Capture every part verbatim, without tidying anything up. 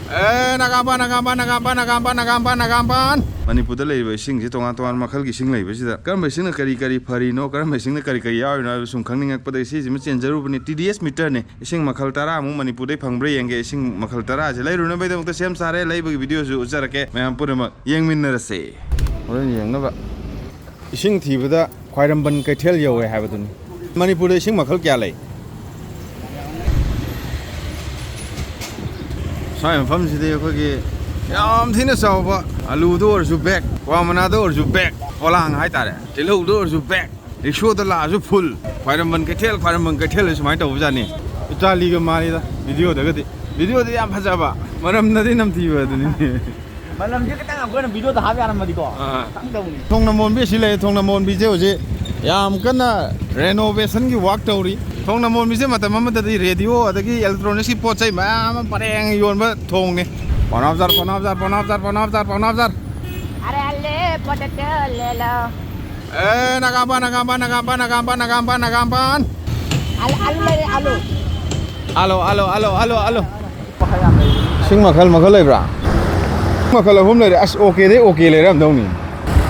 ꯑꯦ, ꯅꯥꯒꯥꯝꯄꯥꯟ, ꯅꯥꯒꯥꯝꯄꯥꯟ, ꯅꯥꯒꯥꯝꯄꯥꯟ, ꯅꯥꯒꯥꯝꯄꯥꯟ, ꯅꯥꯒꯥꯝꯄꯥꯟ, ꯅꯥꯒꯥꯝꯄꯥꯟ꯫ ꯃꯅꯤꯄꯨꯔꯗ ꯂꯩꯔꯤꯕ ꯏꯁꯤꯡꯁꯤ ꯇꯣꯉꯥꯟ ꯇꯣꯉꯥꯟꯕ ꯃꯈꯜꯒꯤ ꯏꯁꯤꯡ ꯂꯩꯕꯁꯤꯗ ꯀꯔꯝꯕ ꯏꯁꯤꯡꯅ ꯀꯔꯤ ꯀꯔꯤ ꯐꯔꯤꯅꯣ, ꯀꯔꯝꯕ ꯏꯁꯤꯡꯅ ꯀꯔꯤ ꯀꯔꯤ ꯌꯥꯎꯔꯤꯅꯣ ꯍꯥꯏꯕ ꯁꯨꯝ ꯈꯪꯅꯤꯡꯉꯛꯄꯗꯒꯤ ꯁꯤꯁꯤꯃ ꯆꯦꯟꯖꯔꯨꯕꯅꯤ꯫ ꯇꯤ ꯗꯤ ꯑꯦꯁ ꯃꯤꯇꯔꯅꯤ꯫ ꯏꯁꯤꯡ ꯃꯈꯜ ꯇꯔꯥꯃꯨꯛ ꯃꯅꯤꯄꯨꯔꯗꯩ ꯐꯪꯕ꯭ꯔꯥ ꯌꯦꯡꯒꯦ꯫ ꯏꯁꯤꯡ ꯃꯈꯜ ꯇꯔꯥꯁꯦ ꯂꯩꯔꯨꯅꯕꯒꯤꯗꯃꯛꯇ ꯁꯦꯝ ꯁꯥꯔꯦ꯫ ꯂꯩꯕꯒꯤ ꯚꯤꯗꯤꯑꯣꯁꯨ ꯎꯠꯆꯔꯛꯀꯦ꯫ ꯃꯌꯥꯝ ꯄꯨꯝꯅꯃꯛ ꯌꯦꯡꯃꯤꯟꯅꯔꯁꯦ꯫ ꯍꯣꯔꯦꯟ ꯌꯦꯡꯅꯕ꯫ ꯏꯁꯤꯡ ꯊꯤꯕꯗ ꯈ꯭ꯋꯥꯏꯔꯝꯕꯟ ꯀꯩꯊꯦꯜ ꯌꯧꯋꯦ ꯍꯥꯏꯕꯗꯨꯅꯤ꯫ ꯃꯅꯤꯄꯨꯔꯗ ꯏꯁꯤꯡ ꯃꯈꯜ ꯀꯌꯥ ꯂꯩ? ꯁ꯭ꯋꯥꯏ ꯃꯐꯝꯁꯤꯗꯤ ꯑꯩꯈꯣꯏꯒꯤ ꯌꯥꯝ ꯊꯤꯅ ꯆꯥꯎꯕ, ꯑꯂꯨꯗ ꯑꯣꯏꯔꯁꯨ ꯕꯦꯛ, ꯀ꯭ꯋꯥ ꯃꯅꯥꯗ ꯑꯣꯏꯔꯁꯨ ꯕꯦꯛ, ꯄꯣꯂꯥꯡ ꯍꯥꯏꯇꯥꯔꯦ, ꯇꯤꯜꯍꯧꯗ ꯑꯣꯏꯔꯁꯨ ꯕꯦꯛ, ꯔꯤꯛꯁꯣꯗ ꯂꯥꯛꯑꯁꯨ ꯐꯨꯜ꯫ ꯈ꯭ꯋꯥꯏꯔꯝꯕꯟ ꯀꯩꯊꯦꯜ, ꯈ꯭ꯋꯥꯏꯔꯝꯕꯟ ꯀꯩꯊꯦꯜ ꯁꯨꯃꯥꯏꯅ ꯇꯧꯕꯖꯥꯠꯅꯤ꯫ ꯏꯇꯥꯂꯤꯒ ꯃꯥꯜꯂꯤꯗ ꯚꯤꯗꯤꯑꯣꯗꯒꯗꯤ꯫ ꯚꯤꯗꯤꯑꯣꯗꯤ ꯌꯥꯝ ꯐꯖꯕ, ꯃꯅꯝꯅꯗꯤ ꯅꯝꯊꯤꯕ ꯑꯗꯨꯅꯤꯅꯦ꯫ ꯃꯅꯝꯁꯦ ꯈꯤꯇꯪ ꯑꯩꯈꯣꯏꯅ ꯚꯤꯗꯤꯑꯣꯗ ꯍꯥꯞ ꯌꯥꯔꯝꯃꯗꯤꯀꯣ꯫ ꯑꯥ꯫ ꯈꯪꯗꯧꯅꯤ꯫ ꯊꯣꯡꯅ ꯃꯣꯟꯕꯤ ꯑꯁꯤ ꯂꯩ꯫ ꯊꯣꯡꯅ ꯃꯣꯟꯕꯤꯁꯦ ꯍꯧꯖꯤꯛ ꯌꯥꯝ ꯀꯟꯅ ꯔꯦꯅꯣꯚꯦꯁꯟꯒꯤ ꯋꯥꯛ ꯇꯧꯔꯤ꯫ ꯊꯣꯡꯅ ꯃꯣꯟꯕꯤꯁꯦ ꯃꯇꯝ ꯑꯃꯗꯗꯤ ꯔꯦꯗꯤꯑꯣ ꯑꯗꯒꯤ ꯏꯂꯦꯛꯇ꯭ꯔꯣꯅꯤꯛꯁꯀꯤ ꯄꯣꯠ ꯆꯩ ꯃꯌꯥꯝ ꯑꯃ ꯄꯔꯦꯡ ꯌꯣꯟꯕ ꯊꯣꯡꯅꯤ꯫ ꯄꯥꯎꯅꯥ ꯕꯖꯥꯔ, ꯄꯥꯎꯅꯥ ꯕꯖꯥꯔ, ꯄꯥꯎꯅꯥ ꯕꯖꯥꯔ, ꯄꯥꯎꯅꯥ ꯕꯖꯥꯔ, ꯄꯥꯎꯅꯥ ꯕꯖꯥꯔ꯫ ꯑꯔꯦ ꯑꯜꯂꯦ ꯄꯣꯇꯦꯇꯣ ꯂꯦꯂꯣ꯫ ꯑꯦ, ꯅꯥꯒꯥꯝꯄꯥꯟ, ꯅꯥꯒꯥꯝꯄꯥꯟ, ꯅꯥꯒꯥꯝꯄꯥꯟ, ꯅꯥꯒꯥꯝꯄꯥꯟ, ꯅꯥꯒꯥꯝꯄꯥꯟ꯫ ꯑꯜ-, ꯑꯜꯂꯨ ꯂꯩꯔꯦ, ꯑꯜꯂꯨ꯫ ꯑꯜꯂꯨ, ꯑꯜꯂꯨ, ꯑꯜꯂꯨ, ꯑꯜꯂꯨ, ꯑꯜꯂꯨ꯫ ꯏꯁꯤꯡ ꯃꯈꯜ ꯃꯈꯜ ꯂꯩꯕ꯭ꯔꯥ? ꯃꯈꯜ ꯑꯍꯨꯝ ꯂꯩꯔꯦ꯫ ꯑꯁ, ꯑꯣꯀꯦꯗꯩ ꯑꯣꯀꯦ ꯂꯩꯔꯝꯗꯧꯅꯤ꯫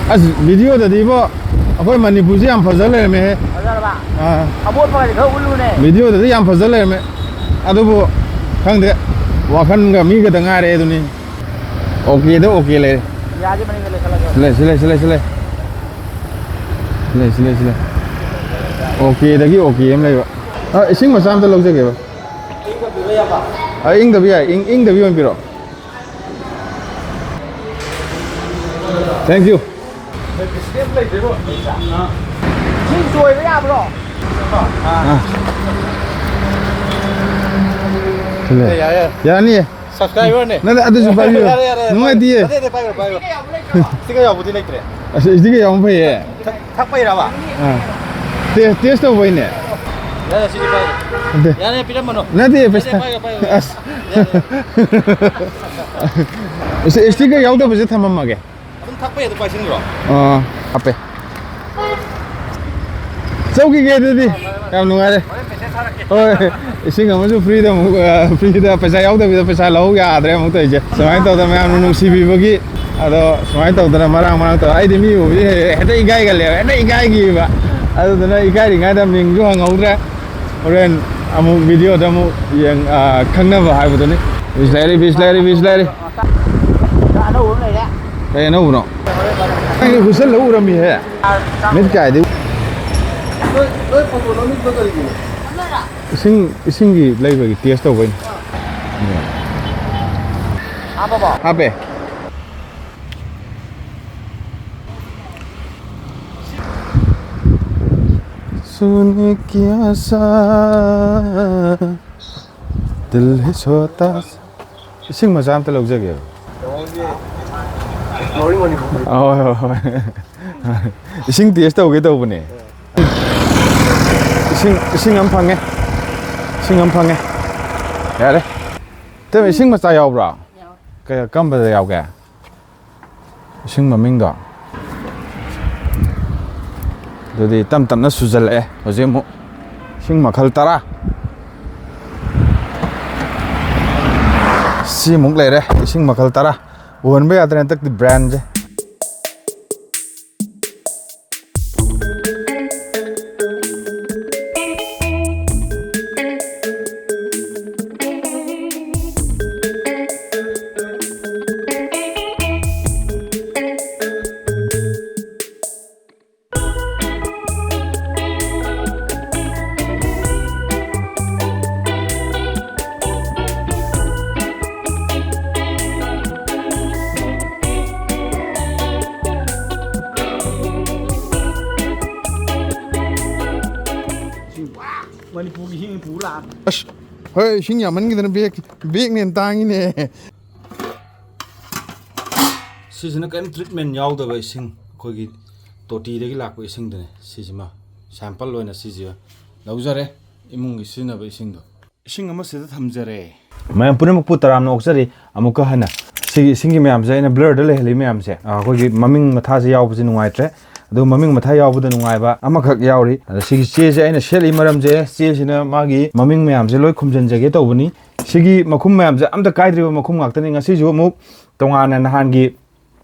ꯑꯁ, ꯚꯤꯗꯤꯑꯣꯗꯗꯤ ꯏꯕꯣ, ꯑꯩꯈꯣꯏ ꯃꯅꯤꯄꯨꯔꯁꯦ ꯌꯥꯝ ꯐꯖ ꯂꯩꯔꯝꯃꯦꯍꯦ꯫ ꯐꯖꯔꯕ? ꯑꯥ꯫ ꯑꯃꯣꯠꯄꯒꯗꯤ ꯈꯔ ꯎꯠꯂꯨꯅꯦ꯫ ꯚꯤꯗꯤꯑꯣꯗꯗꯤ ꯌꯥꯝ ꯐꯖ ꯂꯩꯔꯝꯃꯦ꯫ ꯑꯗꯨꯕꯨ ꯈꯪꯗꯦ, ꯋꯥꯈꯜꯒ ꯃꯤꯒꯗ ꯉꯥꯏꯔꯦ ꯑꯗꯨꯅꯤ꯫ ꯑꯣꯀꯦꯗ ꯑꯣꯀꯦ ꯂꯩꯔꯦ꯫ ꯌꯥꯁꯦ ꯃꯅꯤꯡꯗ ꯂꯩꯈꯠꯂꯒꯦ꯫ ꯁꯤ ꯂꯩ, ꯁꯤ ꯂꯩ, ꯁꯤ ꯂꯩ, ꯁꯤ ꯂꯩ꯫ ꯁꯤ ꯂꯩ, ꯁꯤ ꯂꯩ, ꯁꯤ ꯂꯩ꯫ ꯑꯣꯀꯦꯗꯒꯤ ꯑꯣꯀꯦ ꯑꯃ ꯂꯩꯕ꯫ ꯑ, ꯏꯁꯤꯡ ꯃꯆꯥ ꯑꯝꯇ ꯂꯧꯖꯒꯦꯕ꯫ ꯏꯪꯗꯕꯤꯗ ꯌꯥꯕ? ꯑ, ꯏꯪꯗꯕꯤ ꯌꯥꯏ꯫ ꯏꯪ-, ꯏꯪꯗꯕꯤ ꯑꯣꯏꯅ ꯄꯤꯔꯛꯑꯣ꯫ Thank you꯫ ꯏꯁꯤꯡ ꯆꯣꯏꯕ ꯌꯥꯕ꯭ꯔꯣ? ꯑꯥ꯫ ꯁꯤ ꯂꯩ꯫ ꯌꯥꯏ, ꯌꯥꯏ꯫ ꯌꯥꯅꯤꯌꯦ꯫ Subscriberꯅꯦ꯫ ꯅꯠꯇꯦ, ꯑꯗꯨꯁꯨ ꯄꯥꯏꯕꯤꯌꯨ꯫ ꯌꯥꯔꯦ, ꯌꯥꯔꯦ, ꯌꯥꯔꯦ, ꯅꯨꯡꯉꯥꯏꯇꯤꯌꯦ꯫ ꯅꯠꯇꯦ, ꯅꯠꯇꯦ, ꯄꯥꯏꯒ꯭ꯔꯣ, ꯄꯥꯏꯒ꯭ꯔꯣ꯫ Sticker ꯌꯥꯎꯕꯗꯤ ꯂꯩꯇ꯭ꯔꯦ꯫ ꯑꯁ, sticker ꯌꯥꯎꯕ ꯐꯩꯌꯦ꯫ ꯊꯛ-, ꯊꯛꯄꯩꯔꯕ? ꯑꯥ꯫ Test, test ꯇꯧꯕꯩꯅꯦ꯫ ꯌꯥꯔꯦ, ꯁꯤꯗꯤ ꯄꯥꯏꯒ꯭ꯔꯣ꯫ ꯅꯠꯇꯦ꯫ ꯌꯥꯔꯦ, ꯄꯤꯔꯝꯃꯅꯣ꯫ ꯅꯠꯇꯦ, ꯅꯠꯇꯦ, ꯄꯩꯁꯥ꯫ ꯄꯥꯏꯒ꯭ꯔꯣ, ꯄꯥꯏꯒ꯭ꯔꯣ, ꯌꯥꯔꯦ꯫ ꯑꯁ꯫ ꯌꯥꯔꯦ꯫ ꯁꯤ sticker ꯌꯥꯎꯗꯕꯁꯦ ꯊꯝꯃꯝꯃꯒꯦ꯫ ꯑꯗꯨꯝ ꯊꯛꯄꯩ ꯑꯗꯨꯝ ꯄꯥꯏꯁꯤꯟꯈ꯭ꯔꯣ꯫ ꯑꯥ, ꯍꯥꯞꯄꯦ꯫ ꯆꯧꯈꯤꯒꯦ ꯑꯗꯨꯗꯤ꯫ ꯌꯥꯝ ꯅꯨꯡꯉꯥꯏꯔꯦ꯫ ꯍꯣꯔꯦꯟ message ꯍꯣꯏ, ꯏꯁꯤꯡ ꯑꯃꯁꯨ ꯐ꯭ꯔꯤꯗ ꯑꯃꯨꯛ, ꯑ, ꯐ꯭ꯔꯤꯗ ꯄꯩꯁꯥ ꯌꯥꯎꯗꯕꯤꯗ ꯄꯩꯁꯥ ꯂꯧꯍꯧ ꯌꯥꯗ꯭ꯔꯦ ꯑꯃꯨꯛ ꯇꯧꯔꯤꯁꯦ꯫ ꯁꯨꯃꯥꯏꯅ ꯇꯧꯗꯅ ꯃꯌꯥꯝꯅ ꯅꯨꯡꯁꯤꯕꯤꯕꯒꯤ, ꯑꯗꯣ ꯁꯨꯃꯥꯏꯅ ꯇꯧꯗꯅ ꯃꯔꯥꯡ ꯃꯔꯥꯡ ꯇꯧ꯫ ꯑꯩꯗꯤ ꯃꯤ ꯎꯕꯁꯦ ꯍꯦꯛꯇ ꯏꯀꯥꯏꯒꯜꯂꯦꯕ, ꯍꯦꯛꯇ ꯏꯀꯥꯏꯈꯤꯕ꯫ ꯑꯗꯨꯗꯨꯅ ꯏꯀꯥꯏꯔꯤꯉꯩꯗ ꯃꯤꯡꯁꯨ ꯍꯪꯍꯧꯗ꯭ꯔꯦ꯫ ꯍꯣꯔꯦꯟ ꯑꯃꯨꯛ ꯚꯤꯗꯤꯑꯣꯗ ꯑꯃꯨꯛ ꯌꯦꯡ-, ꯑ, ꯈꯪꯅꯕ ꯍꯥꯏꯕꯗꯨꯅꯤ꯫ ꯕꯤꯁꯂꯔꯤ, ꯕꯤꯁꯂꯔꯤ, ꯕꯤꯁꯂꯔꯤ꯫ ꯑꯅꯧꯕ ꯑꯃ ꯂꯩꯔꯦ꯫ ꯀꯩ ꯑꯅꯧꯕꯅꯣ? ꯑꯩꯗꯤ ꯍꯨꯁꯜꯂ ꯎꯔꯝꯃꯤꯍꯦ꯫ ꯃꯤꯠ ꯀꯥꯏꯗꯤ? ꯅꯣꯏ, ꯅꯣꯏ ꯐꯣꯇꯣ ꯂꯧꯅꯤꯡꯕ ꯀꯔꯤꯒꯤꯅꯣ? ꯏꯁꯤꯡ, ꯏꯁꯤꯡꯒꯤ ꯂꯩꯕꯒꯤ ꯇꯦꯁ ꯇꯧꯕꯩꯅꯤ꯫ ꯍꯥꯞꯄꯕꯣ? ꯍꯥꯞꯄꯦ꯫ ꯁꯨꯅꯤ ꯀꯤꯌꯥ ꯁꯥ ꯗꯤꯜ ꯍꯤ ꯁꯣꯇꯥ ꯁꯥ꯫ ꯏꯁꯤꯡ ꯃꯆꯥ ꯑꯝꯇ ꯂꯧꯖꯒꯦꯕ꯫ ꯑ, ꯍꯣꯏ, ꯍꯣꯏ, ꯍꯣꯏ꯫ ꯏꯁꯤꯡ ꯇꯦꯁ ꯇꯧꯒꯦ ꯇꯧꯕꯅꯦ꯫ ꯏꯁꯤꯡ, ꯏꯁꯤꯡ ꯑꯃ ꯐꯪꯉꯦ꯫ ꯏꯁꯤꯡ ꯑꯃ ꯐꯪꯉꯦ꯫ ꯌꯥꯔꯦ꯫ ꯏꯇꯩꯃ, ꯏꯁꯤꯡ ꯃꯆꯥ ꯌꯥꯎꯕ꯭ꯔꯣ? ꯌꯥꯎꯋꯦ꯫ ꯀ-, ꯀꯔꯝꯕꯗ ꯌꯥꯎꯒꯦ? ꯏꯁꯤꯡ ꯃꯃꯤꯡꯗꯣ꯫ ꯑꯗꯨꯗꯤ ꯇꯞ ꯇꯞꯅ ꯁꯨꯖꯜꯂꯛꯑꯦ꯫ ꯍꯧꯖꯤꯛ ꯑꯃꯨꯛ ꯏꯁꯤꯡ ꯃꯈꯜ ꯇꯔꯥ꯫ ꯁꯤꯃꯨꯛ ꯂꯩꯔꯦ, ꯏꯁꯤꯡ ꯃꯈꯜ ꯇꯔꯥ꯫ ꯎꯍꯟꯕ ꯌꯥꯗ꯭ꯔꯦ ꯍꯟꯗꯛꯇꯤ brandꯁꯦ꯫ ꯃꯅꯤꯄꯨꯔꯒꯤ ꯏꯁꯤꯡ ꯄꯨ ꯂꯥꯛꯑꯕꯅꯤ꯫ ꯑꯁ, ꯍꯣꯏ, ꯏꯁꯤꯡ ꯌꯥꯝꯃꯟꯈꯤꯗꯅ bag, bagꯅ ꯍꯦꯟꯅ ꯇꯥꯡꯉꯤꯅꯦ꯫ ꯁꯤꯁꯤꯅ ꯀꯔꯤꯝ treatment ꯌꯥꯎꯗꯕ ꯏꯁꯤꯡ, ꯑꯩꯈꯣꯏꯒꯤ ꯇꯣꯇꯤꯗꯒꯤ ꯂꯥꯛꯄ ꯏꯁꯤꯡꯗꯨꯅꯦ꯫ ꯁꯤꯁꯤꯃ sample ꯑꯣꯏꯅ ꯁꯤꯁꯦ ꯂꯧꯖꯔꯦ, ꯏꯃꯨꯡꯒꯤ ꯁꯤꯖꯤꯟꯅꯕ ꯏꯁꯤꯡꯗꯣ꯫ ꯏꯁꯤꯡ ꯑꯃ ꯁꯤꯗ ꯊꯝꯖꯔꯦ꯫ ꯃꯌꯥꯝ ꯄꯨꯝꯅꯃꯛꯄꯨ ꯇꯔꯥꯝꯅ ꯑꯣꯛꯆꯔꯤ꯫ ꯑꯃꯨꯛꯀ ꯍꯟꯅ ꯁꯤꯒꯤ ꯏꯁꯤꯡꯒꯤ ꯃꯌꯥꯝꯁꯦ, ꯑꯩꯅ blurꯗ ꯂꯩꯍꯜꯂꯤ ꯃꯌꯥꯝꯁꯦ, ꯑꯩꯈꯣꯏꯒꯤ ꯃꯃꯤꯡ ꯃꯊꯥꯁꯦ ꯌꯥꯎꯕꯁꯦ ꯅꯨꯡꯉꯥꯏꯇ꯭ꯔꯦ꯫ ꯑꯗꯨꯒ ꯃꯃꯤꯡ ꯃꯊꯥ ꯌꯥꯎꯕꯗ ꯅꯨꯡꯉꯥꯏꯕ ꯑꯃꯈꯛ ꯌꯥꯎꯔꯤ꯫ ꯑꯗ ꯁꯤꯒꯤ ꯆꯦꯁꯦ ꯑꯩꯅ ꯁꯦꯠꯂꯤ ꯃꯔꯝꯁꯦ, ꯆꯦꯁꯤꯅ ꯃꯥꯒꯤ ꯃꯃꯤꯡ ꯃꯌꯥꯝꯁꯦ ꯂꯣꯏ ꯈꯨꯝꯖꯤꯟꯖꯒꯦ ꯇꯧꯕꯅꯤ꯫ ꯁꯤꯒꯤ ꯃꯈꯨꯝ ꯃꯌꯥꯝꯁꯦ ꯑꯝꯇ ꯀꯥꯏꯗ꯭ꯔꯤꯕ ꯃꯈꯨꯝ ꯉꯥꯛꯇꯅꯤ꯫ ꯉꯁꯤꯁꯨ ꯑꯃꯨꯛ ꯇꯣꯉꯥꯟꯅ ꯅꯍꯥꯟꯒꯤ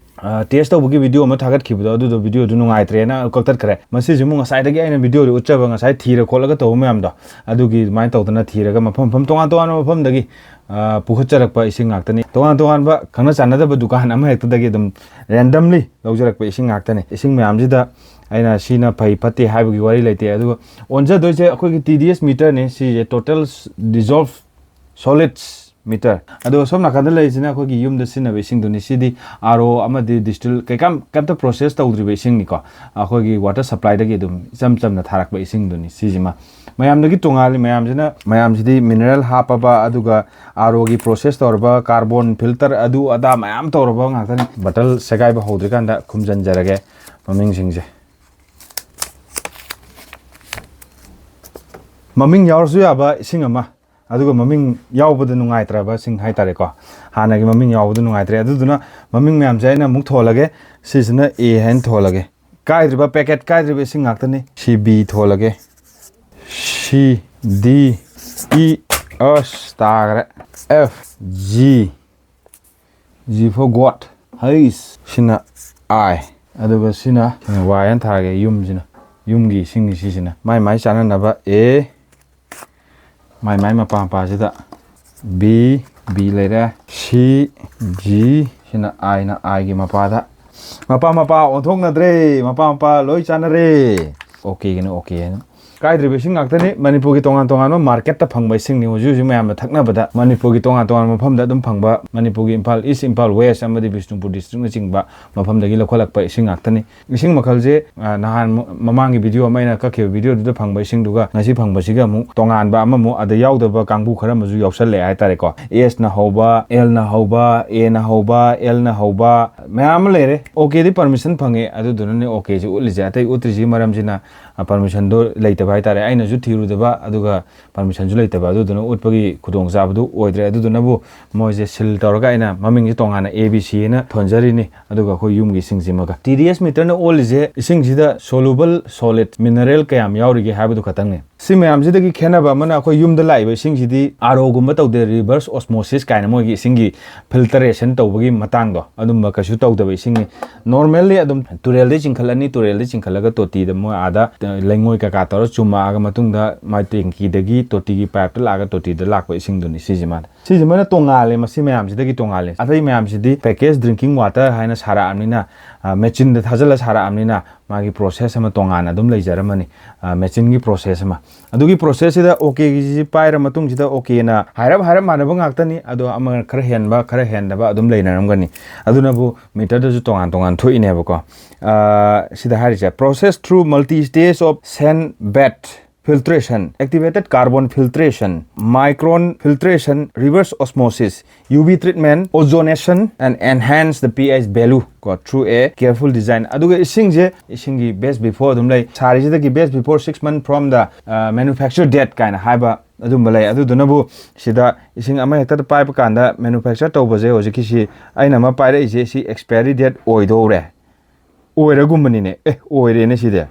ꯇꯦꯁ ꯇꯧꯕꯒꯤ ꯚꯤꯗꯤꯑꯣ ꯑꯃ ꯊꯥꯒꯠꯈꯤꯕꯗꯣ, ꯑꯗꯨꯗꯣ ꯚꯤꯗꯤꯑꯣꯗꯨ ꯅꯨꯡꯉꯥꯏꯇ꯭ꯔꯦꯅ ꯀꯛꯊꯠꯈ꯭ꯔꯦ꯫ ꯃꯁꯤꯁꯨ ꯑꯃꯨꯛ ꯉꯁꯥꯏꯗꯒꯤ ꯑꯩꯅ ꯚꯤꯗꯤꯑꯣꯗꯨ ꯎꯠꯆꯕ, ꯉꯁꯥꯏ ꯊꯤꯔ ꯈꯣꯠꯂꯒ ꯇꯧꯕ ꯃꯌꯥꯝꯗꯣ, ꯑꯗꯨꯒꯤ ꯑꯗꯨꯃꯥꯏꯅ ꯇꯧꯗꯅ ꯊꯤꯔꯒ ꯃꯐꯝ ꯃꯐꯝ, ꯇꯣꯉꯥꯟ ꯇꯣꯉꯥꯟꯕ ꯃꯐꯝꯗꯒꯤ ꯑ, ꯄꯨꯈꯠꯆꯔꯛꯄ ꯏꯁꯤꯡ ꯉꯥꯛꯇꯅꯤ꯫ ꯇꯣꯉꯥꯟ ꯇꯣꯉꯥꯟꯕ ꯈꯪꯅ ꯆꯥꯟꯅꯗꯕ ꯗꯨꯀꯥꯟ ꯑꯃ ꯍꯦꯛꯇꯗꯒꯤ ꯑꯗꯨꯝ ꯔꯦꯟꯗꯝꯂꯤ ꯂꯧꯖꯔꯛꯄ ꯏꯁꯤꯡ ꯉꯥꯛꯇꯅꯤ꯫ ꯏꯁꯤꯡ ꯃꯌꯥꯝꯁꯤꯗ ꯑꯩꯅ ꯁꯤꯅ ꯐꯩ ꯐꯠꯇꯦ ꯍꯥꯏꯕꯒꯤ ꯋꯥꯔꯤ ꯂꯩꯇꯦ꯫ ꯑꯗꯨꯒ ꯑꯣꯟꯖꯗꯣꯏꯁꯦ ꯑꯩꯈꯣꯏꯒꯤ ꯇꯤ ꯗꯤ ꯑꯦꯁ ꯃꯤꯇꯔꯅꯤ꯫ ꯁꯤꯁꯦ total dissolved solids meter꯫ ꯑꯗꯣ ꯁꯣꯝ ꯅꯥꯀꯟꯗ ꯂꯩꯔꯤꯁꯤꯅ ꯑꯩꯈꯣꯏꯒꯤ ꯌꯨꯝꯗ ꯁꯤꯖꯤꯟꯅꯕ ꯏꯁꯤꯡꯗꯨꯅꯤ꯫ ꯁꯤꯗꯤ ꯑꯥꯔ ꯑꯣ ꯑꯃꯗꯤ ꯗꯤꯁꯇꯤꯜ ꯀꯩꯀꯥ ꯀꯩꯝꯇ ꯄ꯭ꯔꯣꯁꯦꯁ ꯇꯧꯗ꯭ꯔꯤꯕ ꯏꯁꯤꯡꯅꯤꯀꯣ꯫ ꯑꯩꯈꯣꯏꯒꯤ ꯋꯥꯇꯔ ꯁꯄ꯭ꯂꯥꯏꯗꯒꯤ ꯑꯗꯨꯝ ꯏꯆꯝ ꯆꯝꯅ ꯊꯥꯔꯛꯄ ꯏꯁꯤꯡꯗꯨꯅꯤ꯫ ꯁꯤꯁꯤꯃ ꯃꯌꯥꯝꯗꯒꯤ ꯇꯣꯉꯥꯜꯂꯤ꯫ ꯃꯌꯥꯝꯁꯤꯅ, ꯃꯌꯥꯝꯁꯤꯗꯤ ꯃꯤꯅꯔꯦꯜ ꯍꯥꯞꯄꯕ, ꯑꯗꯨꯒ ꯑꯥꯔ ꯑꯣꯒꯤ ꯄ꯭ꯔꯣꯁꯦꯁ ꯇꯧꯔꯕ, ꯀꯥꯔꯕꯣꯟ ꯐꯤꯜꯇꯔ ꯑꯗꯨ ꯑꯗꯥ ꯃꯌꯥꯝ ꯇꯧꯔꯕ ꯉꯥꯛꯇꯅꯤ꯫ ꯕꯇꯜ ꯁꯦꯒꯥꯏꯕ ꯍꯧꯗ꯭ꯔꯤꯀꯥꯟꯗ ꯈꯨꯝꯖꯤꯟꯖꯔꯒꯦ ꯃꯃꯤꯡꯁꯤꯡꯁꯦ꯫ ꯃꯃꯤꯡ ꯌꯥꯎꯔꯁꯨ ꯌꯥꯕ ꯏꯁꯤꯡ ꯑꯃ, ꯑꯗꯨꯒ ꯃꯃꯤꯡ ꯌꯥꯎꯕꯗ ꯅꯨꯡꯉꯥꯏꯇ꯭ꯔꯕꯁꯤꯡ ꯍꯥꯏꯇꯥꯔꯦꯀꯣ, ꯍꯥꯟꯅꯒꯤ ꯃꯃꯤꯡ ꯌꯥꯎꯕꯗ ꯅꯨꯡꯉꯥꯏꯇ꯭ꯔꯦ꯫ ꯑꯗꯨꯗꯨꯅ ꯃꯃꯤꯡ ꯃꯌꯥꯝꯁꯦ ꯑꯩꯅ ꯑꯃꯨꯛ ꯊꯣꯜꯂꯒꯦ꯫ ꯁꯤꯁꯤꯅ ꯑꯦ ꯍꯥꯏꯅ ꯊꯣꯜꯂꯒꯦ꯫ ꯀꯥꯏꯗ꯭ꯔꯤꯕ, ꯄꯦꯀꯦꯠ ꯀꯥꯏꯗ꯭ꯔꯤꯕ ꯏꯁꯤꯡ ꯉꯥꯛꯇꯅꯤ꯫ C B ꯊꯣꯜꯂꯒꯦ꯫ ꯁꯤ ꯗꯤ ꯏ, ꯑꯁ, ꯇꯥꯈ꯭ꯔꯦ꯫ F G, G for God꯫ ꯍꯩꯁ꯫ ꯁꯤꯅ ꯑꯥꯏ꯫ ꯑꯗꯨꯒ ꯁꯤꯅ, ꯁꯤꯅ ꯋꯥꯏ ꯍꯥꯏꯅ ꯊꯥꯔꯒꯦ, ꯌꯨꯝꯁꯤꯅ꯫ ꯌꯨꯝꯒꯤ ꯏꯁꯤꯡꯅꯤ ꯁꯤꯁꯤꯅ꯫ ꯃꯥꯏ ꯃꯥꯏ ꯆꯥꯟꯅꯅꯕ ꯑꯦ, ꯃꯥꯏ ꯃꯥꯏ ꯃꯄꯥ ꯃꯄꯥꯁꯤꯗ ꯕꯤ, ꯕꯤ ꯂꯩꯔꯦ꯫ ꯁꯤ, ꯖꯤ, ꯁꯤꯅ ꯑꯥꯏꯅ ꯑꯥꯏꯒꯤ ꯃꯄꯥꯗ꯫ ꯃꯄꯥ ꯃꯄꯥ ꯑꯣꯟꯊꯣꯛꯅꯗ꯭ꯔꯦ, ꯃꯄꯥ ꯃꯄꯥ ꯂꯣꯏ ꯆꯥꯟꯅꯔꯦ꯫ ꯑꯣꯀꯦꯒꯤꯅ ꯑꯣꯀꯦ ꯍꯥꯏꯅ꯫ ꯀꯥꯏꯗ꯭ꯔꯤꯕ ꯏꯁꯤꯡ ꯉꯥꯛꯇꯅꯤ꯫ ꯃꯅꯤꯄꯨꯔꯒꯤ ꯇꯣꯉꯥꯟ ꯇꯣꯉꯥꯟꯕ ꯃꯥꯔꯀꯦꯠꯇ ꯐꯪꯕ ꯏꯁꯤꯡꯅꯤ꯫ ꯍꯧꯖꯤꯛ ꯍꯧꯖꯤꯛ ꯃꯌꯥꯝꯅ ꯊꯛꯅꯕꯗ ꯃꯅꯤꯄꯨꯔꯒꯤ ꯇꯣꯉꯥꯟ ꯇꯣꯉꯥꯟꯕ ꯃꯐꯝꯗ ꯑꯗꯨꯝ ꯐꯪꯕ, ꯃꯅꯤꯄꯨꯔꯒꯤ ꯏꯝꯐꯥꯜ ꯏꯁ, ꯏꯝꯐꯥꯜ ꯋꯦꯁ ꯑꯃꯗꯤ ꯕꯤꯁꯅꯨꯄꯨꯔ ꯗꯤꯁꯇ꯭ꯔꯤꯛꯅꯆꯤꯡꯕ ꯃꯐꯝꯗꯒꯤ ꯂꯧꯈꯠꯂꯛꯄ ꯏꯁꯤꯡ ꯉꯥꯛꯇꯅꯤ꯫ ꯏꯁꯤꯡ ꯃꯈꯜꯁꯦ, ꯑ, ꯅꯍꯥꯟ ꯃ-, ꯃꯃꯥꯡꯒꯤ ꯚꯤꯗꯤꯑꯣ ꯑꯃ ꯑꯩꯅ ꯀꯛꯈꯤꯕ ꯚꯤꯗꯤꯑꯣꯗꯨꯗ ꯐꯪꯕ ꯏꯁꯤꯡꯗꯨꯒ ꯉꯁꯤ ꯐꯪꯕꯁꯤꯒ ꯑꯃꯨꯛ ꯇꯣꯉꯥꯟꯕ ꯑꯃꯃꯨꯛ ꯑꯗ ꯌꯥꯎꯗꯕ ꯀꯥꯡꯕꯨ ꯈꯔ ꯑꯃꯁꯨ ꯌꯥꯎꯁꯜꯂꯛꯑꯦ ꯍꯥꯏꯇꯥꯔꯦꯀꯣ꯫ ꯑꯦꯁꯅ ꯍꯧꯕ, ꯑꯦꯜꯅ ꯍꯧꯕ, ꯑꯦꯅ ꯍꯧꯕ, ꯑꯦꯜꯅ ꯍꯧꯕ ꯃꯌꯥꯝ ꯑꯃ ꯂꯩꯔꯦ꯫ ꯑꯣꯀꯦꯗꯤ ꯄꯔꯃꯤꯁꯟ ꯐꯪꯉꯦ, ꯑꯗꯨꯗꯨꯅꯅꯦ ꯑꯣꯀꯦꯁꯤ ꯎꯠꯂꯤꯁꯦ꯫ ꯑꯇꯩ ꯎꯠꯇ꯭ꯔꯤꯁꯤꯒꯤ ꯃꯔꯝꯁꯤꯅ ꯄꯔꯃꯤꯁꯟꯗꯣ ꯂꯩꯇꯕ ꯍꯥꯏꯇꯥꯔꯦ꯫ ꯑꯩꯅꯁꯨ ꯊꯤꯔꯨꯗꯕ, ꯑꯗꯨꯒ ꯄꯔꯃꯤꯁꯟꯁꯨ ꯂꯩꯇꯕ, ꯑꯗꯨꯗꯨꯅ ꯎꯠꯄꯒꯤ ꯈꯨꯗꯣꯡꯆꯥꯕꯗꯨ ꯑꯣꯏꯗ꯭ꯔꯦ꯫ ꯑꯗꯨꯗꯨꯅꯕꯨ ꯃꯣꯏꯁꯦ ꯁꯤꯜ ꯇꯧꯔꯒ ꯑꯩꯅ ꯃꯃꯤꯡꯁꯦ ꯇꯣꯉꯥꯟꯅ ꯑꯦ ꯕꯤ ꯁꯤ ꯍꯥꯏꯅ ꯊꯣꯟꯖꯔꯤꯅꯤ꯫ ꯑꯗꯨꯒ ꯑꯩꯈꯣꯏ ꯌꯨꯝꯒꯤ ꯏꯁꯤꯡꯁꯤꯃꯒ꯫ ꯇꯤ ꯗꯤ ꯑꯦꯁ ꯃꯤꯇꯔꯅ ꯑꯣꯜꯂꯤꯁꯦ ꯏꯁꯤꯡꯁꯤꯗ soluble solid mineral ꯀꯌꯥꯝ ꯌꯥꯎꯔꯤꯒꯦ ꯍꯥꯏꯕꯗꯨ ꯈꯛꯇꯪꯅꯤ꯫ ꯁꯤ ꯃꯌꯥꯝꯁꯤꯗꯒꯤ ꯈꯦꯠꯅꯕ ꯑꯃꯅ, ꯑꯩꯈꯣꯏ ꯌꯨꯝꯗ ꯂꯥꯛꯏꯕ ꯏꯁꯤꯡꯁꯤꯗꯤ ꯑꯥꯔ ꯑꯣꯒꯨꯝꯕ ꯇꯧꯗꯦ, reverse osmosis ꯀꯥꯏꯅ ꯃꯣꯏꯒꯤ ꯏꯁꯤꯡꯒꯤ filtration ꯇꯧꯕꯒꯤ ꯃꯇꯥꯡꯗꯣ, ꯑꯗꯨꯝꯕ ꯀꯩꯁꯨ ꯇꯧꯗꯕ ꯏꯁꯤꯡꯅꯤ꯫ Normally ꯑꯗꯨꯝ ꯇꯨꯔꯦꯜꯗꯩ ꯆꯤꯡꯈꯠꯂꯅꯤ, ꯇꯨꯔꯦꯜꯗꯩ ꯆꯤꯡꯈꯠꯂꯒ ꯇꯣꯇꯤꯗ ꯃꯣꯏ ꯑꯥꯗ ꯂꯩꯉꯣꯏ ꯀꯩꯀꯥ ꯇꯧꯔ ꯆꯨꯝꯃꯛꯑꯒ ꯃꯇꯨꯡꯗ ꯃꯥꯏ ꯇꯦꯡꯀꯤꯗꯒꯤ ꯇꯣꯇꯤꯒꯤ ꯄꯥꯏꯞꯇ ꯂꯥꯛꯑꯒ ꯇꯣꯇꯤꯗ ꯂꯥꯛꯄ ꯏꯁꯤꯡꯗꯨꯅꯤ꯫ ꯁꯤꯁꯤꯃꯅ ꯇꯣꯉꯥꯜꯂꯦ, ꯃꯁꯤ ꯃꯌꯥꯝꯁꯤꯗꯒꯤ ꯇꯣꯉꯥꯜꯂꯦ꯫ ꯑꯇꯩ ꯃꯌꯥꯝꯁꯤꯗꯤ package drinking water ꯍꯥꯏꯅ ꯁꯥꯔꯛꯑꯕꯅꯤꯅ, ꯃꯦꯆꯤꯟꯗ ꯊꯥꯖꯤꯜꯂ ꯁꯥꯔꯛꯑꯕꯅꯤꯅ, ꯃꯥꯒꯤ process ꯑꯃ ꯇꯣꯉꯥꯟꯅ ꯑꯗꯨꯝ ꯂꯩꯖꯔꯝꯃꯅꯤ, ꯃꯦꯆꯤꯟꯒꯤ process ꯑꯃ꯫ ꯑꯗꯨꯒꯤ process ꯁꯤꯗ OK ꯒꯤꯁꯤ ꯄꯥꯏꯔ ꯃꯇꯨꯡꯁꯤꯗ OK ꯅ ꯍꯥꯏꯔꯞ ꯍꯥꯏꯔꯞ ꯃꯥꯟꯅꯕ ꯉꯥꯛꯇꯅꯤ, ꯑꯗꯣ ꯑꯃ ꯈꯔ ꯍꯦꯟꯕ, ꯈꯔ ꯍꯦꯟꯗꯕ ꯑꯗꯨꯝ ꯂꯩꯅꯔꯝꯒꯅꯤ꯫ ꯑꯗꯨꯅꯕꯨ ꯃꯤꯇꯔꯗꯁꯨ ꯇꯣꯉꯥꯟ ꯇꯣꯉꯥꯟ ꯊꯣꯛꯏꯅꯦꯕꯀꯣ꯫ ꯑ, ꯁꯤꯗ ꯍꯥꯏꯔꯤꯁꯦ, process through multi stage of sand bed filtration, activated carbon filtration, micron filtration, reverse osmosis, U V treatment, ozonation, and enhance the P H value ꯀꯣ, through a careful design꯫ ꯑꯗꯨꯒ ꯏꯁꯤꯡꯁꯦ, ꯏꯁꯤꯡꯒꯤ best before ꯑꯗꯨꯝ ꯂꯩ꯫ ꯁꯥꯔꯤꯁꯤꯗꯒꯤ best before six month from the, uh, manufacture date ꯀꯥꯏꯅ ꯍꯥꯏꯕ ꯑꯗꯨꯝꯕ ꯂꯩ꯫ ꯑꯗꯨꯗꯨꯅꯕꯨ ꯁꯤꯗ ꯏꯁꯤꯡ ꯑꯃ ꯍꯦꯛꯇꯗ ꯄꯥꯏꯕ ꯀꯥꯟꯗ manufacture ꯇꯧꯕꯁꯦ, ꯍꯧꯖꯤꯛꯀꯤꯁꯤ ꯑꯩꯅ ꯑꯃ ꯄꯥꯏꯔꯛꯏꯁꯦ, ꯁꯤ expiry date ꯑꯣꯏꯗꯧꯔꯦ, ꯑꯣꯏꯔꯒꯨꯝꯕꯅꯤꯅꯦ꯫ ꯑꯦ, ꯑꯣꯏꯔꯦꯅꯦ ꯁꯤꯗꯤ꯫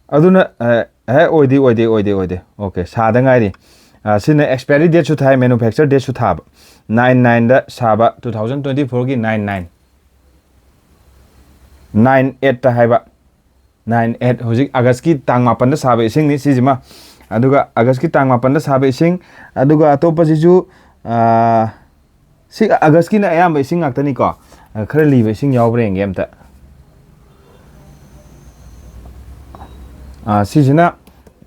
ꯑꯗꯨꯅ, ꯑ, ꯑꯦ, ꯑꯣꯏꯗꯦ, ꯑꯣꯏꯗꯦ, ꯑꯣꯏꯗꯦ, ꯑꯣꯏꯗꯦ꯫ OK, ꯁꯥꯗ ꯉꯥꯏꯔꯤ꯫ ꯑ, ꯁꯤꯅ expiry date ꯁꯨ ꯊꯥꯏ, manufacture date ꯁꯨ ꯊꯥꯕ꯫ Nine nine ꯗ ꯁꯥꯕ, two thousand twenty four ꯒꯤ nine nine꯫ Nine eight ꯇ ꯍꯥꯏꯕ꯫ Nine eight, ꯍꯧꯖꯤꯛ August ꯀꯤ ꯇꯥꯡ ꯃꯥꯄꯟꯗ ꯁꯥꯕ ꯏꯁꯤꯡꯅꯤ ꯁꯤꯁꯤꯃ꯫ ꯑꯗꯨꯒ August ꯀꯤ ꯇꯥꯡ ꯃꯥꯄꯟꯗ ꯁꯥꯕ ꯏꯁꯤꯡ, ꯑꯗꯨꯒ ꯑꯇꯣꯞꯄꯁꯤꯁꯨ, ꯑ, ꯁꯤ August ꯀꯤꯅ ꯑꯌꯥꯝꯕ ꯏꯁꯤꯡ ꯉꯥꯛꯇꯅꯤꯀꯣ꯫ ꯑ, ꯈꯔ ꯂꯤꯕ ꯏꯁꯤꯡ ꯌꯥꯎꯕ꯭ꯔꯥ ꯌꯦꯡꯒꯦ ꯑꯝꯇ꯫ ꯑ, ꯁꯤꯁꯤꯅ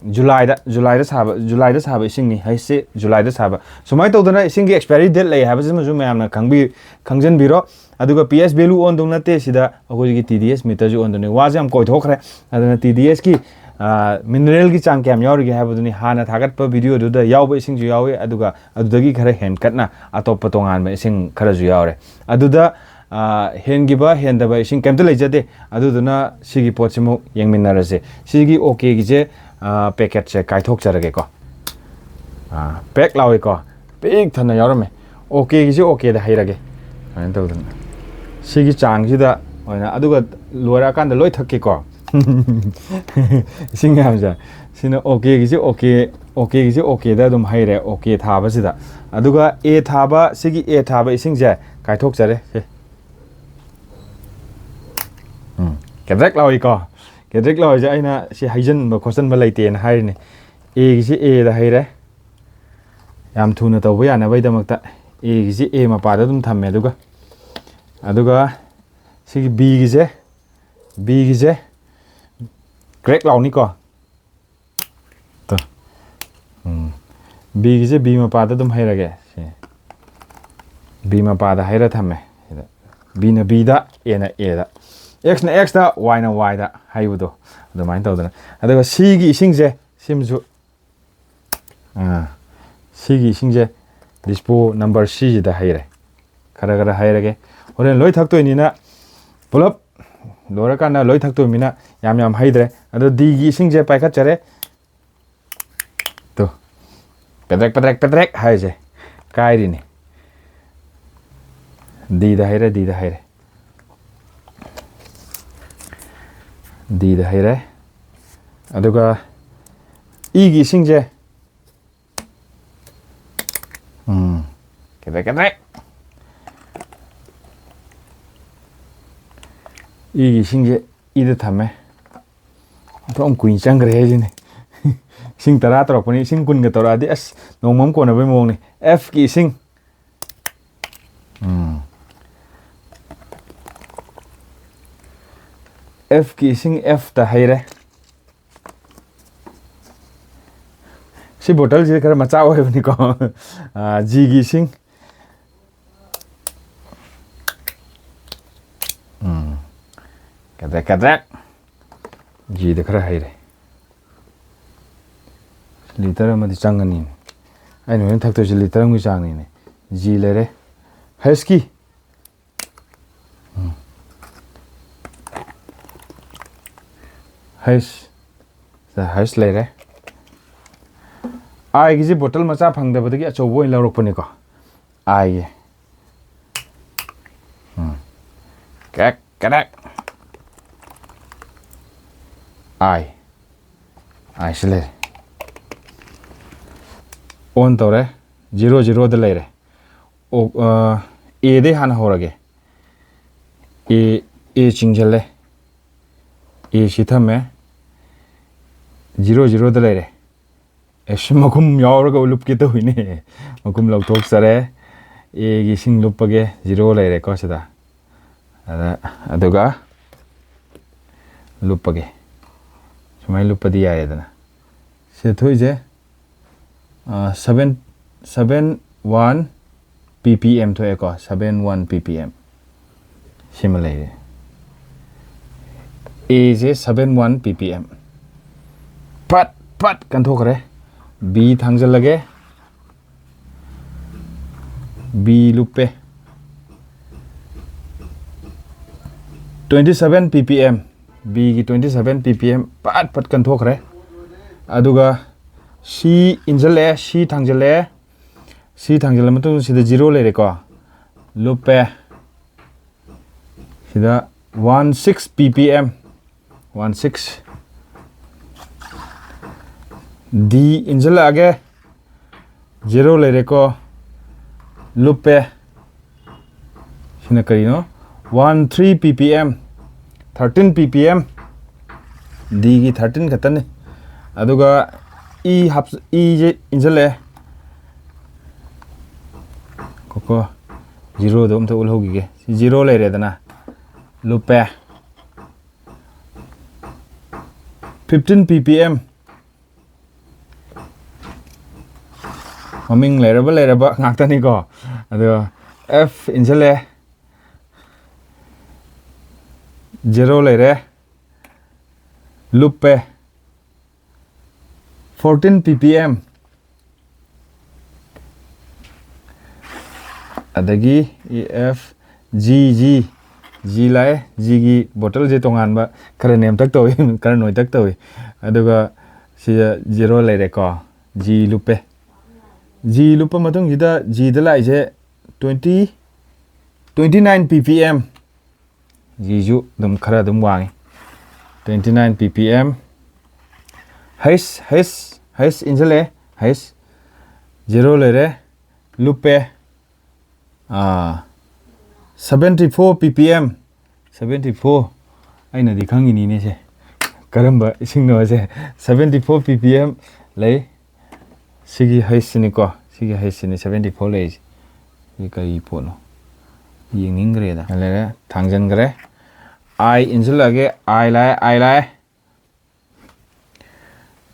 July ꯗ, July ꯗ ꯁꯥꯕ, July ꯗ ꯁꯥꯕ ꯏꯁꯤꯡꯅꯤ꯫ ꯍꯩꯁꯦ July ꯗ ꯁꯥꯕ꯫ ꯁꯨꯃꯥꯏꯅ ꯇꯧꯗꯅ ꯏꯁꯤꯡꯒꯤ expiry date ꯂꯩ ꯍꯥꯏꯕꯁꯤꯃꯁꯨ ꯃꯌꯥꯝꯅ ꯈꯪꯕꯤ-, ꯈꯪꯖꯤꯟꯕꯤꯔꯣ꯫ ꯑꯗꯨꯒ P H value ꯑꯣꯟꯗꯧ ꯅꯠꯇꯦ, ꯁꯤꯗ ꯑꯩꯈꯣꯏꯒꯤ T D S meter ꯁꯨ ꯑꯣꯟꯗꯣꯏꯅꯤ꯫ ꯋꯥꯁꯦ ꯌꯥꯝ ꯀꯣꯏꯊꯣꯛꯈ꯭ꯔꯦ꯫ ꯑꯗꯨꯅ T D S ꯀꯤ, ꯑ, mineral ꯒꯤ ꯆꯥꯡ ꯀꯌꯥꯝ ꯌꯥꯎꯔꯤꯒꯦ ꯍꯥꯏꯕꯗꯨꯅꯤ꯫ ꯍꯥꯟꯅ ꯊꯥꯒꯠꯄ video ꯗꯨꯗ ꯌꯥꯎꯕ ꯏꯁꯤꯡꯁꯨ ꯌꯥꯎꯏ, ꯑꯗꯨꯒ ꯑꯗꯨꯗꯒꯤ ꯈꯔ ꯍꯦꯟꯀꯠꯅ ꯑꯇꯣꯞꯄ ꯇꯣꯉꯥꯟꯕ ꯏꯁꯤꯡ ꯈꯔꯁꯨ ꯌꯥꯎꯔꯦ꯫ ꯑꯗꯨꯗ ꯍꯦꯟꯈꯤꯕ ꯍꯦꯟꯗꯕ ꯏꯁꯤꯡ ꯀꯩꯝꯇ ꯂꯩꯖꯗꯦ꯫ ꯑꯗꯨꯗꯨꯅ ꯁꯤꯒꯤ ꯄꯣꯠꯁꯤꯃꯨꯛ ꯌꯦꯡꯃꯤꯟꯅꯔꯁꯦ꯫ ꯁꯤꯒꯤ ꯑꯣ ꯀꯦꯒꯤꯁꯦ ꯄꯦꯀꯦꯠꯁꯦ ꯀꯥꯏꯊꯣꯛꯆꯔꯒꯦꯀꯣ꯫ ꯄꯦꯛ ꯂꯥꯎꯏꯀꯣ, ꯄꯤꯛ ꯊꯟꯅ ꯌꯥꯎꯔꯝꯃꯦ꯫ ꯑꯣ ꯀꯦꯒꯤꯁꯦ ꯑꯣ ꯀꯦꯗ ꯍꯩꯔꯒꯦ꯫ ꯁꯨꯃꯥꯏꯅ ꯇꯧꯗꯅ ꯁꯤꯒꯤ ꯆꯥꯡꯁꯤꯗ ꯑꯣꯏꯅ, ꯑꯗꯨꯒ ꯂꯣꯏꯔꯛꯑꯀꯥꯟꯗ ꯂꯣꯏ ꯊꯛꯀꯦꯀꯣ꯫ ꯏꯁꯤꯡ ꯃꯌꯥꯝꯁꯦ꯫ ꯁꯤꯅ ꯑꯣ ꯀꯦꯒꯤꯁꯦ ꯑꯣ ꯀꯦ, ꯑꯣ ꯀꯦꯒꯤꯁꯦ ꯑꯣ ꯀꯦꯗ ꯑꯗꯨꯝ ꯍꯩꯔꯦ, ꯑꯣ ꯀꯦ ꯊꯥꯕꯁꯤꯗ꯫ ꯑꯗꯨꯒ ꯑꯦ ꯊꯥꯕ, ꯁꯤꯒꯤ ꯑꯦ ꯊꯥꯕ ꯏꯁꯤꯡꯁꯦ ꯀꯥꯏꯊꯣꯛꯆꯔꯦ꯫ ꯁꯦ꯫ ꯎꯝ, ꯀꯦꯗ꯭ꯔꯦꯛ ꯂꯥꯎꯏꯀꯣ꯫ ꯀꯦꯗ꯭ꯔꯦꯛ ꯂꯥꯎꯏꯁꯦ ꯑꯩꯅ ꯁꯤ ꯍꯩꯖꯤꯟꯕ ꯈꯣꯠꯆꯟꯕ ꯂꯩꯇꯦꯅ ꯍꯥꯏꯔꯤꯅꯦ꯫ ꯑꯦꯒꯤꯁꯤ ꯑꯦꯗ ꯍꯩꯔꯦ꯫ ꯌꯥꯝ ꯊꯨꯅ ꯇꯧꯕ ꯌꯥꯅꯕꯒꯤꯗꯃꯛꯇ ꯑꯦꯒꯤꯁꯤ ꯑꯦ ꯃꯄꯥꯗ ꯑꯗꯨꯝ ꯊꯝꯃꯦ꯫ ꯑꯗꯨꯒ, ꯑꯗꯨꯒ ꯁꯤꯒꯤ ꯕꯤꯒꯤꯁꯦ, ꯕꯤꯒꯤꯁꯦ ꯀ꯭ꯔꯦꯛ ꯂꯥꯎꯅꯤꯀꯣ꯫ ꯇꯣ꯫ ꯎꯝ꯫ ꯕꯤꯒꯤꯁꯦ ꯕꯤ ꯃꯄꯥꯗ ꯑꯗꯨꯝ ꯍꯩꯔꯒꯦ꯫ ꯁꯤ꯫ ꯕꯤ ꯃꯄꯥꯗ ꯍꯩꯔ ꯊꯝꯃꯦ꯫ ꯁꯤꯗ꯫ ꯕꯤꯅ ꯕꯤꯗ, ꯑꯦꯅ ꯑꯦꯗ꯫ ꯑꯦꯛꯁꯅ ꯑꯦꯛꯁꯇ, ꯋꯥꯏꯅ ꯋꯥꯏꯗ ꯍꯩꯕꯗꯣ꯫ ꯑꯗꯨꯃꯥꯏꯅ ꯇꯧꯗꯅ꯫ ꯑꯗꯨꯒ ꯁꯤꯒꯤ ꯏꯁꯤꯡꯁꯦ, ꯁꯤꯃꯁꯨ, ꯑꯥ, ꯁꯤꯒꯤ ꯏꯁꯤꯡꯁꯦ ꯗꯤꯁꯄꯣ ꯅꯝꯕꯔ ꯁꯤꯁꯤꯗ ꯍꯩꯔꯦ꯫ ꯈꯔ ꯈꯔ ꯍꯩꯔꯒꯦ꯫ ꯍꯣꯔꯦꯟ ꯂꯣꯏ ꯊꯛꯇꯣꯏꯅꯤꯅ, ꯄꯨꯂꯞ ꯂꯣꯏꯔꯀꯥꯟꯗ ꯂꯣꯏ ꯊꯛꯇꯣꯏꯅꯤꯅ ꯌꯥꯝ ꯌꯥꯝ ꯍꯩꯗ꯭ꯔꯦ꯫ ꯑꯗꯣ ꯗꯤꯒꯤ ꯏꯁꯤꯡꯁꯦ ꯄꯥꯏꯈꯠꯆꯔꯦ꯫ ꯇꯣ, ꯄꯦꯗ꯭ꯔꯦꯛ, ꯄꯦꯗ꯭ꯔꯦꯛ, ꯄꯦꯗ꯭ꯔꯦꯛ ꯍꯥꯏꯁꯦ ꯀꯥꯏꯔꯤꯅꯤ꯫ ꯗꯤꯗ ꯍꯩꯔꯦ, ꯗꯤꯗ ꯍꯩꯔꯦ꯫ ꯗꯤꯗ ꯍꯩꯔꯦ꯫ ꯑꯗꯨꯒ ꯏꯒꯤ ꯏꯁꯤꯡꯁꯦ, ꯎꯝ, ꯀꯦꯗ꯭ꯔꯦꯛ, ꯀꯦꯗ꯭ꯔꯦꯛ꯫ ꯏꯒꯤ ꯏꯁꯤꯡꯁꯦ ꯏꯗ ꯊꯝꯃꯦ꯫ ꯑꯣꯟꯊꯣꯛꯅ ꯀꯨꯏꯅ ꯆꯪꯈ꯭ꯔꯦ ꯍꯥꯏꯁꯤꯅꯦ꯫ ꯏꯁꯤꯡ ꯇꯔꯥ ꯇꯧꯔꯛꯄꯅꯤ, ꯏꯁꯤꯡ ꯀꯨꯟꯒ ꯇꯧꯔꯛꯑꯗꯤ ꯑꯁ, ꯅꯣꯡꯃ ꯑꯃ ꯀꯣꯟꯅꯕꯩ ꯃꯑꯣꯡꯅꯤ꯫ ꯑꯦꯐꯀꯤ ꯏꯁꯤꯡ꯫ ꯎꯝ꯫ ꯑꯦꯐꯀꯤ ꯏꯁꯤꯡ ꯑꯦꯐꯇ ꯍꯩꯔꯦ꯫ ꯁꯤ ꯕꯣꯇꯜꯁꯤꯗꯤ ꯈꯔ ꯃꯆꯥ ꯑꯣꯏꯕꯅꯤꯀꯣ꯫ ꯑꯥ, ꯖꯤꯒꯤ ꯏꯁꯤꯡ꯫ ꯎꯝ꯫ ꯀꯗ꯭ꯔꯦꯛ, ꯀꯗ꯭ꯔꯦꯛ꯫ ꯖꯤꯗ ꯈꯔ ꯍꯩꯔꯦ꯫ ꯂꯤꯇꯔ ꯑꯃꯗꯤ ꯆꯪꯒꯅꯤ꯫ ꯑꯩꯅ ꯍꯣꯔꯦꯟ ꯊꯛꯇꯣꯏꯁꯦ ꯂꯤꯇꯔ ꯑꯃꯒꯤ ꯆꯥꯡꯅꯤꯅꯦ꯫ ꯖꯤ ꯂꯩꯔꯦ꯫ ꯍꯩꯁꯀꯤ꯫ ꯍꯩꯁ, ꯍꯩꯁ ꯂꯩꯔꯦ꯫ ꯑꯥꯏꯒꯤꯁꯤ ꯕꯣꯇꯜ ꯃꯆꯥ ꯐꯪꯗꯕꯗꯒꯤ ꯑꯆꯧꯕ ꯑꯣꯏꯅ ꯂꯧꯔꯛꯄꯅꯤꯀꯣ꯫ ꯑꯥꯏꯒꯤ꯫ ꯎꯝ꯫ ꯀꯦꯛ, ꯀꯦꯔꯦꯛ꯫ ꯑꯥꯏ꯫ ꯑꯥꯏꯁꯤ ꯂꯩꯔꯦ꯫ ꯑꯣꯟ ꯇꯧꯔꯦ꯫ ꯖꯤꯔꯣ ꯖꯤꯔꯣꯗ ꯂꯩꯔꯦ꯫ ꯑꯣ, ꯑ, ꯑꯦꯗꯩ ꯍꯥꯟꯅ ꯍꯧꯔꯒꯦ꯫ ꯑꯦ, ꯑꯦ ꯆꯤꯡꯁꯤꯜꯂꯦ꯫ ꯑꯦ ꯁꯤ ꯊꯝꯃꯦ꯫ ꯖꯤꯔꯣ ꯖꯤꯔꯣꯗ ꯂꯩꯔꯦ꯫ ꯑꯦꯁ, ꯃꯈꯨꯝ ꯌꯥꯎꯔꯒ ꯂꯨꯞꯀꯦ ꯇꯧꯋꯤꯅꯦ꯫ ꯃꯈꯨꯝ ꯂꯧꯊꯣꯛꯆꯔꯦ꯫ ꯑꯦꯒꯤ ꯏꯁꯤꯡ ꯂꯨꯞꯄꯒꯦ꯫ ꯖꯤꯔꯣ ꯂꯩꯔꯦꯀꯣ ꯁꯤꯗ꯫ ꯑꯗ, ꯑꯗꯨꯒ ꯂꯨꯞꯄꯒꯦ꯫ ꯁꯨꯃꯥꯏꯅ ꯂꯨꯞꯄꯗꯤ ꯌꯥꯔꯦꯗꯅ꯫ ꯁꯤꯗ ꯊꯣꯛꯏꯁꯦ, ꯑ, seven, seven one P P M ꯊꯣꯛꯑꯦꯀꯣ, seven one P P M꯫ ꯁꯤꯃ ꯂꯩꯔꯦ꯫ ꯑꯦꯁꯦ seven one P P M꯫ ꯄꯠ, ꯄꯠ ꯀꯟꯊꯣꯛꯈ꯭ꯔꯦ꯫ ꯕꯤ ꯊꯥꯡꯖꯜꯂꯒꯦ꯫ ꯕꯤ ꯂꯨꯞꯄꯦ꯫ Twenty seven P P M꯫ ꯕꯤꯒꯤ twenty seven P P M ꯄꯠ, ꯄꯠ ꯀꯟꯊꯣꯛꯈ꯭ꯔꯦ꯫ ꯑꯗꯨꯒ ꯁꯤ ꯏꯟꯁꯤꯜꯂꯛꯑꯦ, ꯁꯤ ꯊꯥꯡꯖꯜꯂꯛꯑꯦ꯫ ꯁꯤ ꯊꯥꯡꯖꯜꯂ ꯃꯇꯨꯡꯗ ꯁꯤꯗ ꯖꯤꯔꯣ ꯂꯩꯔꯦꯀꯣ꯫ ꯂꯨꯞꯄꯦ꯫ ꯁꯤꯗ one six P P M, one six꯫ ꯗꯤ ꯏꯟꯁꯤꯜꯂꯛꯑꯒꯦ꯫ ꯖꯤꯔꯣ ꯂꯩꯔꯦꯀꯣ꯫ ꯂꯨꯞꯄꯦ꯫ ꯁꯤꯅ ꯀꯔꯤꯅꯣ? One three P P M, thirteen P P M꯫ ꯗꯤꯒꯤ thirteen ꯈꯛꯇꯅꯤ꯫ ꯑꯗꯨꯒ ꯏ ꯍꯥꯞ-, ꯏꯁꯦ ꯏꯟꯁꯤꯜꯂꯛꯑꯦ꯫ ꯀꯣꯀꯣ, ꯖꯤꯔꯣꯗꯣ ꯑꯝꯇ ꯎꯠꯍꯧꯈꯤꯒꯦ꯫ ꯁꯤ ꯖꯤꯔꯣ ꯂꯩꯔꯦꯗꯅ꯫ ꯂꯨꯞꯄꯦ꯫ Fifteen P P M꯫ ꯃꯃꯤꯡ ꯂꯩꯔꯕ ꯂꯩꯔꯕ ꯉꯥꯛꯇꯅꯤꯀꯣ꯫ ꯑꯗꯣ ꯑꯦꯐ ꯏꯟꯁꯤꯜꯂꯦ꯫ ꯖꯦꯔꯣ ꯂꯩꯔꯦ꯫ ꯂꯨꯞꯄꯦ꯫ Fourteen P P M꯫ ꯑꯗꯒꯤ E F G G. G ꯂꯥꯛꯑꯦ꯫ ꯖꯤꯒꯤ ꯕꯣꯇꯜꯁꯦ ꯇꯣꯉꯥꯟꯕ, ꯈꯔ ꯅꯦꯝꯇꯛ ꯇꯧꯏ, ꯈꯔ ꯅꯣꯏꯇꯛ ꯇꯧꯏ꯫ ꯑꯗꯨꯒ ꯁꯤꯗ ꯖꯤꯔꯣ ꯂꯩꯔꯦꯀꯣ꯫ ꯖꯤ ꯂꯨꯞꯄꯦ꯫ ꯖꯤ ꯂꯨꯞꯄ ꯃꯇꯨꯡꯁꯤꯗ ꯖꯤꯗ ꯂꯥꯛꯏꯁꯦ twenty, twenty nine P P M꯫ ꯖꯤꯁꯨ ꯑꯗꯨꯝ ꯈꯔ ꯑꯗꯨꯝ ꯋꯥꯡꯉꯤ, twenty nine P P M꯫ ꯍꯩꯁ ꯍꯩꯁ ꯍꯩꯁ ꯏꯟꯁꯤꯜꯂꯛꯑꯦ꯫ ꯍꯩꯁ ꯖꯤꯔꯣ ꯂꯩꯔꯦ꯫ ꯂꯨꯞꯄꯦ꯫ ꯑꯥ, seventy four P P M꯫ Seventy four꯫ ꯑꯩꯅꯗꯤ ꯈꯪꯉꯤꯅꯤꯅꯦ ꯁꯦ, ꯀꯔꯝꯕ ꯏꯁꯤꯡꯅꯣ ꯁꯦ꯫ Seventy four P P M ꯂꯩ꯫ ꯁꯤꯒꯤ ꯍꯩꯁꯁꯤꯅꯤꯀꯣ, ꯁꯤꯒꯤ ꯍꯩꯁꯁꯤꯅꯤ seventy four ꯂꯩꯔꯤꯁꯦ꯫ ꯁꯤ ꯀꯔꯤ ꯄꯣꯠꯅꯣ? ꯌꯦꯡꯅꯤꯡꯈ꯭ꯔꯦꯗ꯫ ꯂꯩꯔꯦ, ꯊꯥꯡꯖꯟꯈ꯭ꯔꯦ꯫ ꯑꯥꯏ ꯏꯟꯁꯤꯜꯂꯛꯑꯒꯦ꯫ ꯑꯥꯏ ꯂꯥꯛꯑꯦ, ꯑꯥꯏ ꯂꯥꯛꯑꯦ꯫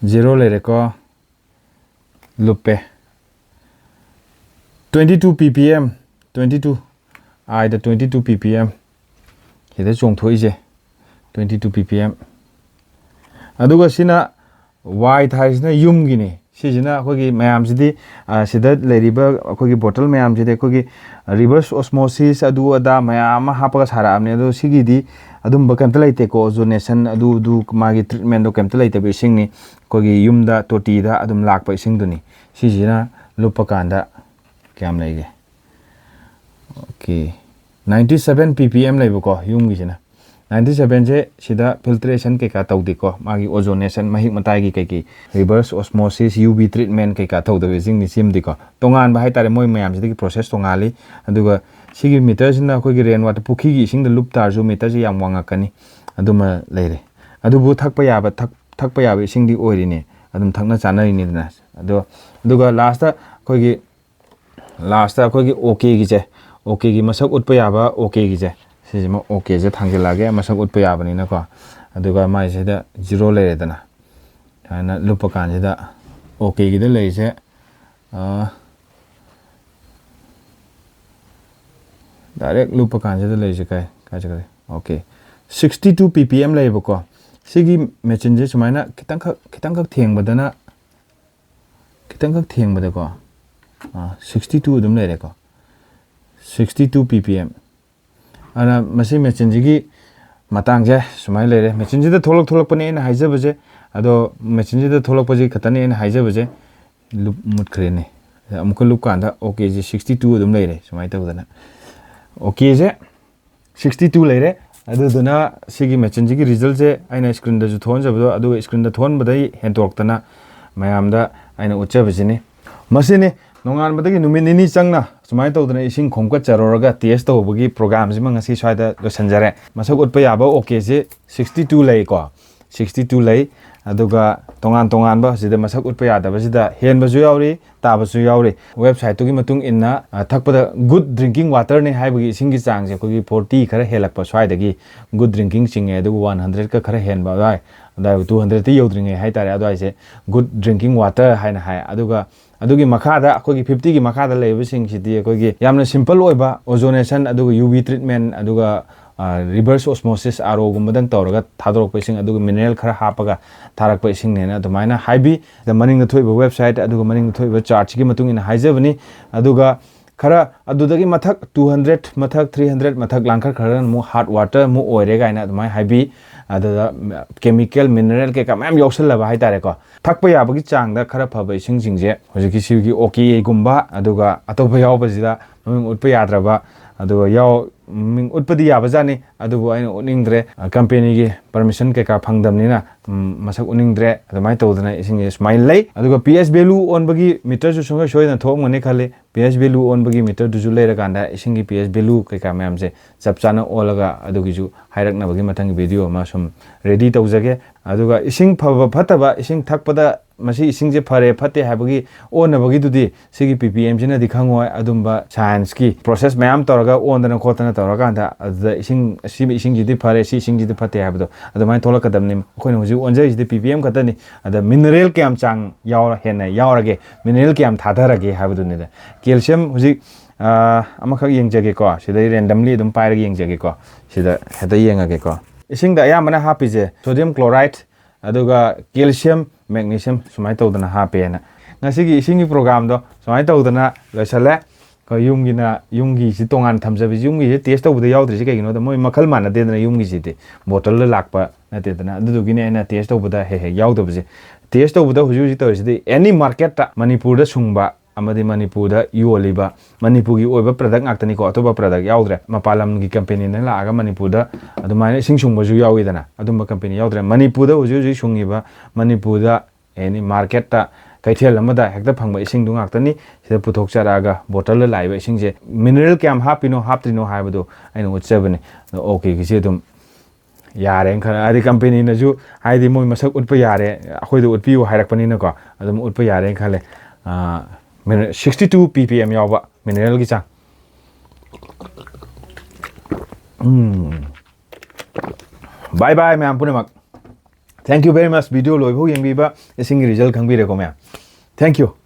ꯖꯤꯔꯣ ꯂꯩꯔꯦꯀꯣ꯫ ꯂꯨꯞꯄꯦ꯫ Twenty two P P M, twenty two꯫ ꯑꯥꯏꯗ twenty two P P M꯫ ꯁꯤꯗ ꯆꯣꯡꯊꯣꯛꯏꯁꯦ twenty two P P M꯫ ꯑꯗꯨꯒ ꯁꯤꯅ ꯋꯥꯏ ꯊꯥꯏꯁꯤꯅ ꯌꯨꯝꯒꯤꯅꯤ꯫ ꯁꯤꯁꯤꯅ ꯑꯩꯈꯣꯏꯒꯤ ꯃꯌꯥꯝꯁꯤꯗꯤ, ꯑ, ꯁꯤꯗ ꯂꯩꯔꯤꯕ ꯑꯩꯈꯣꯏꯒꯤ ꯕꯣꯇꯜ ꯃꯌꯥꯝꯁꯤꯗꯤ ꯑꯩꯈꯣꯏꯒꯤ reverse osmosis ꯑꯗꯨ ꯑꯗꯥ ꯃꯌꯥꯝ ꯑꯃ ꯍꯥꯞꯄꯒ ꯁꯥꯔꯛꯑꯕꯅꯦ꯫ ꯑꯗꯣ ꯁꯤꯒꯤꯗꯤ ꯑꯗꯨꯝꯕ ꯀꯩꯝꯇ ꯂꯩꯇꯦꯀꯣ꯫ Ozonation ꯑꯗꯨ ꯑꯗꯨ ꯃꯥꯒꯤ treatmentꯗꯣ ꯀꯩꯝꯇ ꯂꯩꯇꯕ ꯏꯁꯤꯡꯅꯤ꯫ ꯑꯩꯈꯣꯏꯒꯤ ꯌꯨꯝꯗ ꯇꯣꯇꯤꯗ ꯑꯗꯨꯝ ꯂꯥꯛꯄ ꯏꯁꯤꯡꯗꯨꯅꯤ꯫ ꯁꯤꯁꯤꯅ ꯂꯨꯞꯄ ꯀꯥꯟꯗ ꯀꯌꯥꯝ ꯂꯩꯒꯦ? Okay, ninety seven P P M ꯂꯩꯕꯀꯣ ꯌꯨꯝꯒꯤꯁꯤꯅ꯫ Ninety sevenꯁꯦ ꯁꯤꯗ filtration ꯀꯩꯀꯥ ꯇꯧꯗꯦꯀꯣ, ꯃꯥꯒꯤ ozonation, ꯃꯍꯤꯛ ꯃꯇꯥꯏꯒꯤ ꯀꯩꯀꯩ, reverse osmosis, U V treatment ꯀꯩꯀꯥ ꯇꯧꯗꯕ ꯏꯁꯤꯡꯅꯤ ꯁꯤꯝꯗꯤꯀꯣ꯫ ꯇꯣꯉꯥꯟꯕ ꯍꯥꯏꯇꯥꯔꯦ, ꯃꯣꯏ ꯃꯌꯥꯝꯁꯤꯗꯒꯤ process ꯇꯣꯉꯥꯜꯂꯤ꯫ ꯑꯗꯨꯒ ꯁꯤꯒꯤ meterꯁꯤꯅ ꯑꯩꯈꯣꯏꯒꯤ rain water, ꯄꯨꯈ꯭ꯔꯤꯒꯤ ꯏꯁꯤꯡꯗ ꯂꯨꯞ ꯇꯥꯔꯁꯨ meterꯁꯤ ꯌꯥꯝ ꯋꯥꯡꯉꯛꯀꯅꯤ꯫ ꯑꯗꯨꯃ ꯂꯩꯔꯦ꯫ ꯑꯗꯨꯕꯨ ꯊꯛꯄ ꯌꯥꯕ, ꯊꯛ-, ꯊꯛꯄ ꯌꯥꯕ ꯏꯁꯤꯡꯗꯤ ꯑꯣꯏꯔꯤꯅꯤ, ꯑꯗꯨꯝ ꯊꯛꯅ ꯆꯥꯅꯔꯤꯅꯤꯗꯅ꯫ ꯑꯗꯣ, ꯑꯗꯨꯒ lastꯇ ꯑꯩꯈꯣꯏꯒꯤ, lastꯇ ꯑꯩꯈꯣꯏꯒꯤ OK ꯒꯤꯁꯦ, OK ꯒꯤ ꯃꯁꯛ ꯎꯠꯄ ꯌꯥꯕ OK ꯒꯤꯁꯦ, ꯁꯤꯁꯤꯃ OK ꯁꯦ ꯊꯥꯡꯖꯤꯜꯂꯛꯑꯒꯦ, ꯃꯁꯛ ꯎꯠꯄ ꯌꯥꯕꯅꯤꯅꯀꯣ꯫ ꯑꯗꯨꯒ ꯃꯥꯏꯁꯤꯗ ꯖꯤꯔꯣ ꯂꯩꯔꯦꯗꯅ, ꯁꯨꯃꯥꯏꯅ ꯂꯨꯞꯄ ꯀꯥꯟꯁꯤꯗ OK ꯒꯤꯗ ꯂꯩꯔꯤꯁꯦ, ꯑ, direct ꯂꯨꯞꯄ ꯀꯥꯟꯁꯤꯗ ꯂꯩꯔꯤꯁꯦ ꯀꯥꯏ, ꯀꯥꯏ ꯆꯠꯈ꯭ꯔꯦ? OK, sixty two P P M ꯂꯩꯌꯦꯕꯀꯣ꯫ ꯁꯤꯒꯤ machineꯁꯦ ꯁꯨꯃꯥꯏꯅ ꯈꯤꯇꯪꯈꯛ, ꯈꯤꯇꯪꯈꯛ ꯊꯦꯡꯕꯗꯅ, ꯈꯤꯇꯪꯈꯛ ꯊꯦꯡꯕꯗꯀꯣ, ꯑꯥ, sixty two ꯑꯗꯨꯝ ꯂꯩꯔꯦꯀꯣ꯫ Sixty two P P M꯫ ꯑꯗꯨꯅ ꯃꯁꯤ ꯃꯦꯆꯤꯟꯁꯤꯒꯤ ꯃꯇꯥꯡꯁꯦ ꯁꯨꯃꯥꯏꯅ ꯂꯩꯔꯦ꯫ ꯃꯦꯆꯤꯟꯁꯤꯗ ꯊꯣꯛꯂꯛ ꯊꯣꯛꯂꯛꯄꯅꯦ ꯑꯩꯅ ꯍꯥꯏꯖꯕꯁꯦ꯫ ꯑꯗꯣ ꯃꯦꯆꯤꯟꯁꯤꯗ ꯊꯣꯛꯂꯛꯄꯁꯤ ꯈꯛꯇꯅꯦ ꯑꯩꯅ ꯍꯥꯏꯖꯕꯁꯦ꯫ ꯂꯨꯞ ꯃꯨꯠꯈ꯭ꯔꯦꯅꯦ꯫ ꯑꯃꯨꯛꯀ ꯂꯨꯞ ꯀꯥꯟꯗ ꯑꯣꯀꯦꯁꯦ ꯁꯤꯛꯁꯇꯤ ꯇꯨ ꯑꯗꯨꯝ ꯂꯩꯔꯦ ꯁꯨꯃꯥꯏꯅ ꯇꯧꯗꯅ꯫ ꯑꯣꯀꯦꯁꯦ ꯁꯤꯛꯁꯇꯤ ꯇꯨ ꯂꯩꯔꯦ꯫ ꯑꯗꯨꯗꯨꯅ ꯁꯤꯒꯤ ꯃꯦꯆꯤꯟꯁꯤꯒꯤ ꯔꯤꯖꯜꯁꯦ ꯑꯩꯅ ꯁ꯭ꯀ꯭ꯔꯤꯟꯗꯁꯨ ꯊꯣꯛꯍꯟꯖꯕꯗꯣ, ꯑꯗꯨꯒ ꯁ꯭ꯀ꯭ꯔꯤꯟꯗ ꯊꯣꯛꯍꯟꯕꯗꯒꯤ ꯍꯦꯟꯗꯣꯛꯇꯅ ꯃꯌꯥꯝꯗ ꯑꯩꯅ ꯎꯠꯆꯕꯁꯤꯅꯤ꯫ ꯃꯁꯤꯅꯤ ꯅꯣꯡꯉꯥꯟꯕꯗꯒꯤ ꯅꯨꯃꯤꯠ ꯅꯤꯅꯤ ꯆꯪꯅ ꯁꯨꯃꯥꯏꯅ ꯇꯧꯗꯅ ꯏꯁꯤꯡ ꯈꯣꯝꯀꯠꯆꯔꯨꯔꯒ ꯇꯦꯁ ꯇꯧꯕꯒꯤ ꯄ꯭ꯔꯣꯒꯥꯝꯁꯤꯃ ꯉꯁꯤ ꯁ꯭ꯋꯥꯏꯗ ꯂꯣꯏꯁꯤꯟꯖꯔꯦ꯫ ꯃꯁꯛ ꯎꯠꯄ ꯌꯥꯕ ꯑꯣꯀꯦꯁꯦ ꯁꯤꯛꯁꯇꯤ ꯇꯨ ꯂꯩꯀꯣ꯫ ꯁꯤꯛꯁꯇꯤ ꯇꯨ ꯂꯩ꯫ ꯑꯗꯨꯒ ꯇꯣꯉꯥꯟ ꯇꯣꯉꯥꯟꯕ ꯁꯤꯗ ꯃꯁꯛ ꯎꯠꯄ ꯌꯥꯗꯕꯁꯤꯗ ꯍꯦꯟꯕꯁꯨ ꯌꯥꯎꯔꯤ, ꯇꯥꯕꯁꯨ ꯌꯥꯎꯔꯤ꯫ ꯋꯦꯕꯁꯥꯏꯠꯇꯨꯒꯤ ꯃꯇꯨꯡ ꯏꯟꯅ, ꯑ, ꯊꯛꯄꯗ ꯒꯨꯗ ꯗ꯭ꯔꯤꯡꯀꯤꯡ ꯋꯥꯇꯔꯅꯤ ꯍꯥꯏꯕꯒꯤ ꯏꯁꯤꯡꯒꯤ ꯆꯥꯡꯁꯦ ꯑꯩꯈꯣꯏꯒꯤ ꯐꯣꯔꯇꯤ ꯈꯔ ꯍꯦꯜꯂꯛꯄ ꯁ꯭ꯋꯥꯏꯗꯒꯤ ꯒꯨꯗ ꯗ꯭ꯔꯤꯡꯀꯤꯡ ꯆꯤꯡꯉꯦ꯫ ꯑꯗꯨꯒ ꯋꯥꯟ ꯍꯟꯗ꯭ꯔꯦꯗꯀ ꯈꯔ ꯍꯦꯟꯕ ꯑꯗꯨꯋꯥꯏ, ꯑꯗꯨꯋꯥꯏ ꯇꯨ ꯍꯟꯗ꯭ꯔꯦꯗꯇꯤ ꯌꯧꯗ꯭ꯔꯤꯉꯩ ꯍꯥꯏꯇꯥꯔꯦ, ꯑꯗꯨꯋꯥꯏꯁꯦ ꯒꯨꯗ ꯗ꯭ꯔꯤꯡꯀꯤꯡ ꯋꯥꯇꯔ ꯍꯥꯏꯅ ꯍꯥꯏ꯫ ꯑꯗꯨꯒ ꯑꯗꯨꯒꯤ ꯃꯈꯥꯗ, ꯑꯩꯈꯣꯏꯒꯤ ꯐꯤꯐꯇꯤꯒꯤ ꯃꯈꯥꯗ ꯂꯩꯕꯁꯤꯡꯁꯤꯗꯤ ꯑꯩꯈꯣꯏꯒꯤ ꯌꯥꯝꯅ ꯁꯤꯝꯄꯜ ꯑꯣꯏꯕ ꯑꯣꯖꯣꯅꯦꯁꯟ, ꯑꯗꯨꯒ ꯌꯨ ꯚꯤ ꯇ꯭ꯔꯤꯠꯃꯦꯟ, ꯑꯗꯨꯒ, ꯑ, ꯔꯤꯚꯔꯁ ꯑꯣꯁꯃꯣꯁꯤꯁ, ꯑꯥꯔ ꯑꯣꯒꯨꯝꯕꯗꯪ ꯇꯧꯔꯒ ꯊꯥꯗꯣꯔꯛꯄ ꯏꯁꯤꯡ, ꯑꯗꯨꯒ ꯃꯤꯅꯔꯦꯜ ꯈꯔ ꯍꯥꯞꯄꯒ ꯊꯥꯔꯛꯄ ꯏꯁꯤꯡꯅꯦꯅ ꯑꯗꯨꯃꯥꯏꯅ ꯍꯥꯏꯕꯤ꯫ ꯑꯗ ꯃꯅꯤꯡꯗ ꯊꯣꯛꯏꯕ ꯋꯦꯕꯁꯥꯏꯠ ꯑꯗꯨꯒ ꯃꯅꯤꯡꯗ ꯊꯣꯛꯏꯕ ꯆꯥꯔꯠꯁꯤꯒꯤ ꯃꯇꯨꯡ ꯏꯟꯅ ꯍꯥꯏꯖꯕꯅꯤ꯫ ꯑꯗꯨꯒ ꯈꯔ ꯑꯗꯨꯗꯒꯤ ꯃꯊꯛ ꯇꯨ ꯍꯟꯗ꯭ꯔꯦꯗ ꯃꯊꯛ, ꯊ꯭ꯔꯤ ꯍꯟꯗ꯭ꯔꯦꯗ ꯃꯊꯛ ꯂꯥꯡꯈꯠꯈ꯭ꯔꯒꯅ ꯑꯃꯨꯛ ꯍꯥꯔꯠ ꯋꯥꯇꯔ ꯑꯃꯨꯛ ꯑꯣꯏꯔꯦ ꯀꯥꯏꯅ ꯑꯗꯨꯃꯥꯏꯅ ꯍꯥꯏꯕꯤ꯫ ꯑꯗꯨꯗ ꯀꯦꯃꯤꯀꯦꯜ, ꯃꯤꯅꯔꯦꯜ ꯀꯩꯀꯥ ꯃꯌꯥꯝ ꯌꯥꯎꯁꯜꯂꯕ ꯍꯥꯏꯇꯥꯔꯦꯀꯣ꯫ ꯊꯛꯄ ꯌꯥꯕꯒꯤ ꯆꯥꯡꯗ ꯈꯔ ꯐꯕ ꯏꯁꯤꯡꯁꯤꯡꯁꯦ ꯍꯧꯖꯤꯛꯀꯤ ꯁꯤꯒꯤ ꯑꯣꯀꯦꯒꯨꯝꯕ, ꯑꯗꯨꯒ ꯑꯇꯣꯞꯄ ꯌꯥꯎꯕꯁꯤꯗ ꯃꯃꯤꯡ ꯎꯠꯄ ꯌꯥꯗ꯭ꯔꯕ, ꯑꯗꯨꯒ ꯌꯥꯎ-, ꯃꯃꯤꯡ ꯎꯠꯄꯗꯤ ꯌꯥꯕꯖꯥꯠꯅꯤ, ꯑꯗꯨꯕꯨ ꯑꯩꯅ ꯎꯠꯅꯤꯡꯗ꯭ꯔꯦ꯫ ꯑ, ꯀꯝꯄꯦꯅꯤꯒꯤ ꯄꯔꯃꯤꯁꯟ ꯀꯩꯀꯥ ꯐꯪꯗꯕꯅꯤꯅ, ꯎꯝ, ꯃꯁꯛ ꯎꯠꯅꯤꯡꯗ꯭ꯔꯦ꯫ ꯑꯗꯨꯃꯥꯏꯅ ꯇꯧꯗꯅ ꯏꯁꯤꯡꯁꯦ ꯁꯨꯃꯥꯏꯅ ꯂꯩ꯫ ꯑꯗꯨꯒ ꯄꯤ ꯑꯦꯁ ꯚꯦꯂꯨ ꯑꯣꯟꯕꯒꯤ ꯃꯤꯇꯔꯁꯨ ꯁꯨꯡꯁꯣꯏ ꯁꯣꯏꯗꯅ ꯊꯣꯛꯑꯝꯒꯅꯤ ꯈꯜꯂꯤ꯫ ꯄꯤ ꯑꯦꯁ ꯚꯦꯂꯨ ꯑꯣꯟꯕꯒꯤ ꯃꯤꯇꯔꯗꯨꯁꯨ ꯂꯩꯔꯀꯥꯟꯗ ꯏꯁꯤꯡꯒꯤ ꯄꯤ ꯑꯦꯁ ꯚꯦꯂꯨ ꯀꯩꯀꯥ ꯃꯌꯥꯝꯁꯦ ꯆꯞ ꯆꯥꯅ ꯑꯣꯜꯂꯒ ꯑꯗꯨꯒꯤꯁꯨ ꯍꯥꯏꯔꯛꯅꯕꯒꯤ ꯃꯊꯪꯒꯤ ꯚꯤꯗꯤꯑꯣ ꯑꯃ ꯁꯨꯝ ꯔꯦꯗꯤ ꯇꯧꯖꯒꯦ꯫ ꯑꯗꯨꯒ ꯏꯁꯤꯡ ꯐꯕ ꯐꯠꯇꯕ, ꯏꯁꯤꯡ ꯊꯛꯄꯗ ꯃꯁꯤ ꯏꯁꯤꯡꯁꯦ ꯐꯔꯦ ꯐꯠꯇꯦ ꯍꯥꯏꯕꯒꯤ ꯑꯣꯟꯅꯕꯒꯤꯗꯨꯗꯤ ꯁꯤꯒꯤ ꯄꯤ ꯄꯤ ꯑꯦꯝꯁꯤꯅꯗꯤ ꯈꯪꯉꯣꯏ꯫ ꯑꯗꯨꯝꯕ ꯁꯥꯏꯟꯁꯀꯤ ꯄ꯭ꯔꯣꯁꯦꯁ ꯃꯌꯥꯝ ꯇꯧꯔꯒ ꯑꯣꯟꯗꯅ ꯈꯣꯠꯇꯅ ꯇꯧꯔꯀꯥꯟꯗ ꯑꯗꯨꯗ ꯏꯁꯤꯡ, ꯁꯤ ꯏꯁꯤꯡꯁꯤꯗꯤ ꯐꯔꯦ, ꯁꯤ ꯏꯁꯤꯡꯁꯤꯗꯤ ꯐꯠꯇꯦ ꯍꯥꯏꯕꯗꯣ ꯑꯗꯨꯃꯥꯏꯅ ꯊꯣꯛꯂꯛꯀꯗꯕꯅꯤ꯫ ꯑꯩꯈꯣꯏꯅ ꯍꯧꯖꯤꯛ ꯑꯣꯟꯖꯔꯤꯁꯤꯗꯤ ꯄꯤ ꯄꯤ ꯑꯦꯝ ꯈꯛꯇꯅꯤ꯫ ꯑꯗ ꯃꯤꯅꯔꯦꯜ ꯀꯌꯥꯝ ꯆꯥꯡ ꯌꯥꯎꯔ-, ꯍꯦꯟꯅ ꯌꯥꯎꯔꯒꯦ, ꯃꯤꯅꯔꯦꯜ ꯀꯌꯥꯝ ꯊꯥꯗꯔꯒꯦ ꯍꯥꯏꯕꯗꯨꯅꯤꯗ꯫ ꯀꯦꯜꯁꯤꯌꯝ ꯍꯧꯖꯤꯛ, ꯑ, ꯑꯃꯈꯛ ꯌꯦꯡꯖꯒꯦꯀꯣ꯫ ꯁꯤꯗꯩ ꯔꯦꯟꯗꯝꯂꯤ ꯑꯗꯨꯝ ꯄꯥꯏꯔꯒ ꯌꯦꯡꯖꯒꯦꯀꯣ꯫ ꯁꯤꯗ ꯍꯦꯛꯇ ꯌꯦꯡꯉꯒꯦꯀꯣ꯫ ꯏꯁꯤꯡꯗ ꯑꯌꯥꯝꯕꯅ ꯍꯥꯞꯄꯤꯁꯦ ꯁꯣꯗꯤꯌꯝ ꯀ꯭ꯂꯣꯔꯥꯏꯗ, ꯑꯗꯨꯒ ꯀꯦꯜꯁꯤꯌꯝ, ꯃꯦꯒꯅꯤꯁꯤꯌꯝ ꯁꯨꯃꯥꯏꯅ ꯇꯧꯗꯅ ꯍꯥꯞꯄꯦꯅ꯫ ꯉꯁꯤꯒꯤ ꯏꯁꯤꯡꯒꯤ ꯄ꯭ꯔꯣꯒꯥꯝꯗꯣ ꯁꯨꯃꯥꯏꯅ ꯇꯧꯗꯅ ꯂꯣꯏꯁꯜꯂꯦ꯫ ꯀꯣ, ꯌꯨꯝꯒꯤꯅ, ꯌꯨꯝꯒꯤꯁꯤ ꯇꯣꯉꯥꯟꯅ ꯊꯝꯖꯕꯁꯤ, ꯌꯨꯝꯒꯤꯁꯤ ꯇꯦꯁ ꯇꯧꯕꯗ ꯌꯥꯎꯗ꯭ꯔꯤꯁꯤ ꯀꯩꯒꯤꯅꯣꯗ, ꯃꯣꯏ ꯃꯈꯜ ꯃꯥꯟꯅꯗꯦꯗꯅ, ꯌꯨꯝꯒꯤꯁꯤꯗꯤ ꯕꯣꯇꯜꯗ ꯂꯥꯛꯄ ꯅꯠꯇꯦꯗꯅ꯫ ꯑꯗꯨꯗꯨꯒꯤꯅꯦ ꯑꯩꯅ ꯇꯦꯁ ꯇꯧꯕꯗ ꯍꯦꯛ ꯍꯦꯛ ꯌꯥꯎꯗꯕꯁꯦ꯫ ꯇꯦꯁ ꯇꯧꯕꯗ ꯍꯧꯖꯤꯛ ꯍꯧꯖꯤꯛ ꯇꯧꯔꯤꯁꯤꯗꯤ ꯑꯦꯅꯤ ꯃꯥꯔꯀꯦꯠꯇ ꯃꯅꯤꯄꯨꯔꯗ ꯁꯨꯡꯕ ꯑꯃꯗꯤ ꯃꯅꯤꯄꯨꯔꯗ ꯌꯣꯜꯂꯤꯕ, ꯃꯅꯤꯄꯨꯔꯒꯤ ꯑꯣꯏꯕ ꯄ꯭ꯔꯗꯛ ꯉꯥꯛꯇꯅꯤꯀꯣ, ꯑꯇꯣꯞꯄ ꯄ꯭ꯔꯗꯛ ꯌꯥꯎꯗ꯭ꯔꯦ꯫ ꯃꯄꯥꯟ ꯂꯝꯒꯤ ꯀꯝꯄꯦꯅꯤꯅ ꯂꯥꯛꯑꯒ ꯃꯅꯤꯄꯨꯔꯗ ꯑꯗꯨꯃꯥꯏꯅ ꯏꯁꯤꯡ ꯁꯨꯡꯕꯁꯨ ꯌꯥꯎꯋꯤꯗꯅ, ꯑꯗꯨꯝꯕ ꯀꯝꯄꯦꯅꯤ ꯌꯥꯎꯗ꯭ꯔꯦ꯫ ꯃꯅꯤꯄꯨꯔꯗ ꯍꯧꯖꯤꯛ ꯍꯧꯖꯤꯛ ꯁꯨꯡꯉꯤꯕ, ꯃꯅꯤꯄꯨꯔꯗ ꯑꯦꯅꯤ ꯃꯥꯔꯀꯦꯠꯇ, ꯀꯩꯊꯦꯜ ꯑꯃꯗ ꯍꯦꯛꯇ ꯐꯪꯕ ꯏꯁꯤꯡꯗꯨ ꯉꯥꯛꯇꯅꯤ ꯁꯤꯗ ꯄꯨꯊꯣꯛꯆꯔꯛꯑꯒ, ꯕꯣꯇꯜꯗ ꯂꯥꯛꯏꯕ ꯏꯁꯤꯡꯁꯦ ꯃꯤꯅꯔꯦꯜ ꯀꯌꯥꯝ ꯍꯥꯞꯄꯤꯅꯣ ꯍꯥꯞꯇ꯭ꯔꯤꯅꯣ ꯍꯥꯏꯕꯗꯣ ꯑꯩꯅ ꯎꯠꯆꯕꯅꯤ꯫ ꯑꯗꯣ ꯑꯣꯀꯦꯒꯤꯁꯤ ꯑꯗꯨꯝ ꯌꯥꯔꯦꯅ ꯈꯜꯂꯦ꯫ ꯍꯥꯏꯗꯤ ꯀꯝꯄꯦꯅꯤꯅꯁꯨ, ꯍꯥꯏꯗꯤ ꯃꯣꯏ ꯃꯁꯛ ꯎꯠꯄ ꯌꯥꯔꯦ, ꯑꯩꯈꯣꯏꯗ ꯎꯠꯄꯤꯌꯨ ꯍꯥꯏꯔꯛꯄꯅꯤꯅꯀꯣ, ꯑꯗꯨꯝ ꯎꯠꯄ ꯌꯥꯔꯦꯅ ꯈꯜꯂꯦ꯫ Sixty two P P M ꯌꯥꯎꯕ ꯃꯤꯅꯔꯦꯜꯒꯤ ꯆꯥꯡ꯫ ꯎꯝ꯫ Bye bye ꯃꯌꯥꯝ ꯄꯨꯝꯅꯃꯛ꯫ Thank you very much video ꯂꯣꯏꯐꯥꯎ ꯌꯦꯡꯕꯤꯕ, ꯏꯁꯤꯡꯒꯤ ꯔꯤꯖꯜ ꯈꯪꯕꯤꯔꯦꯀꯣ ꯃꯌꯥꯝ꯫ Thank you꯫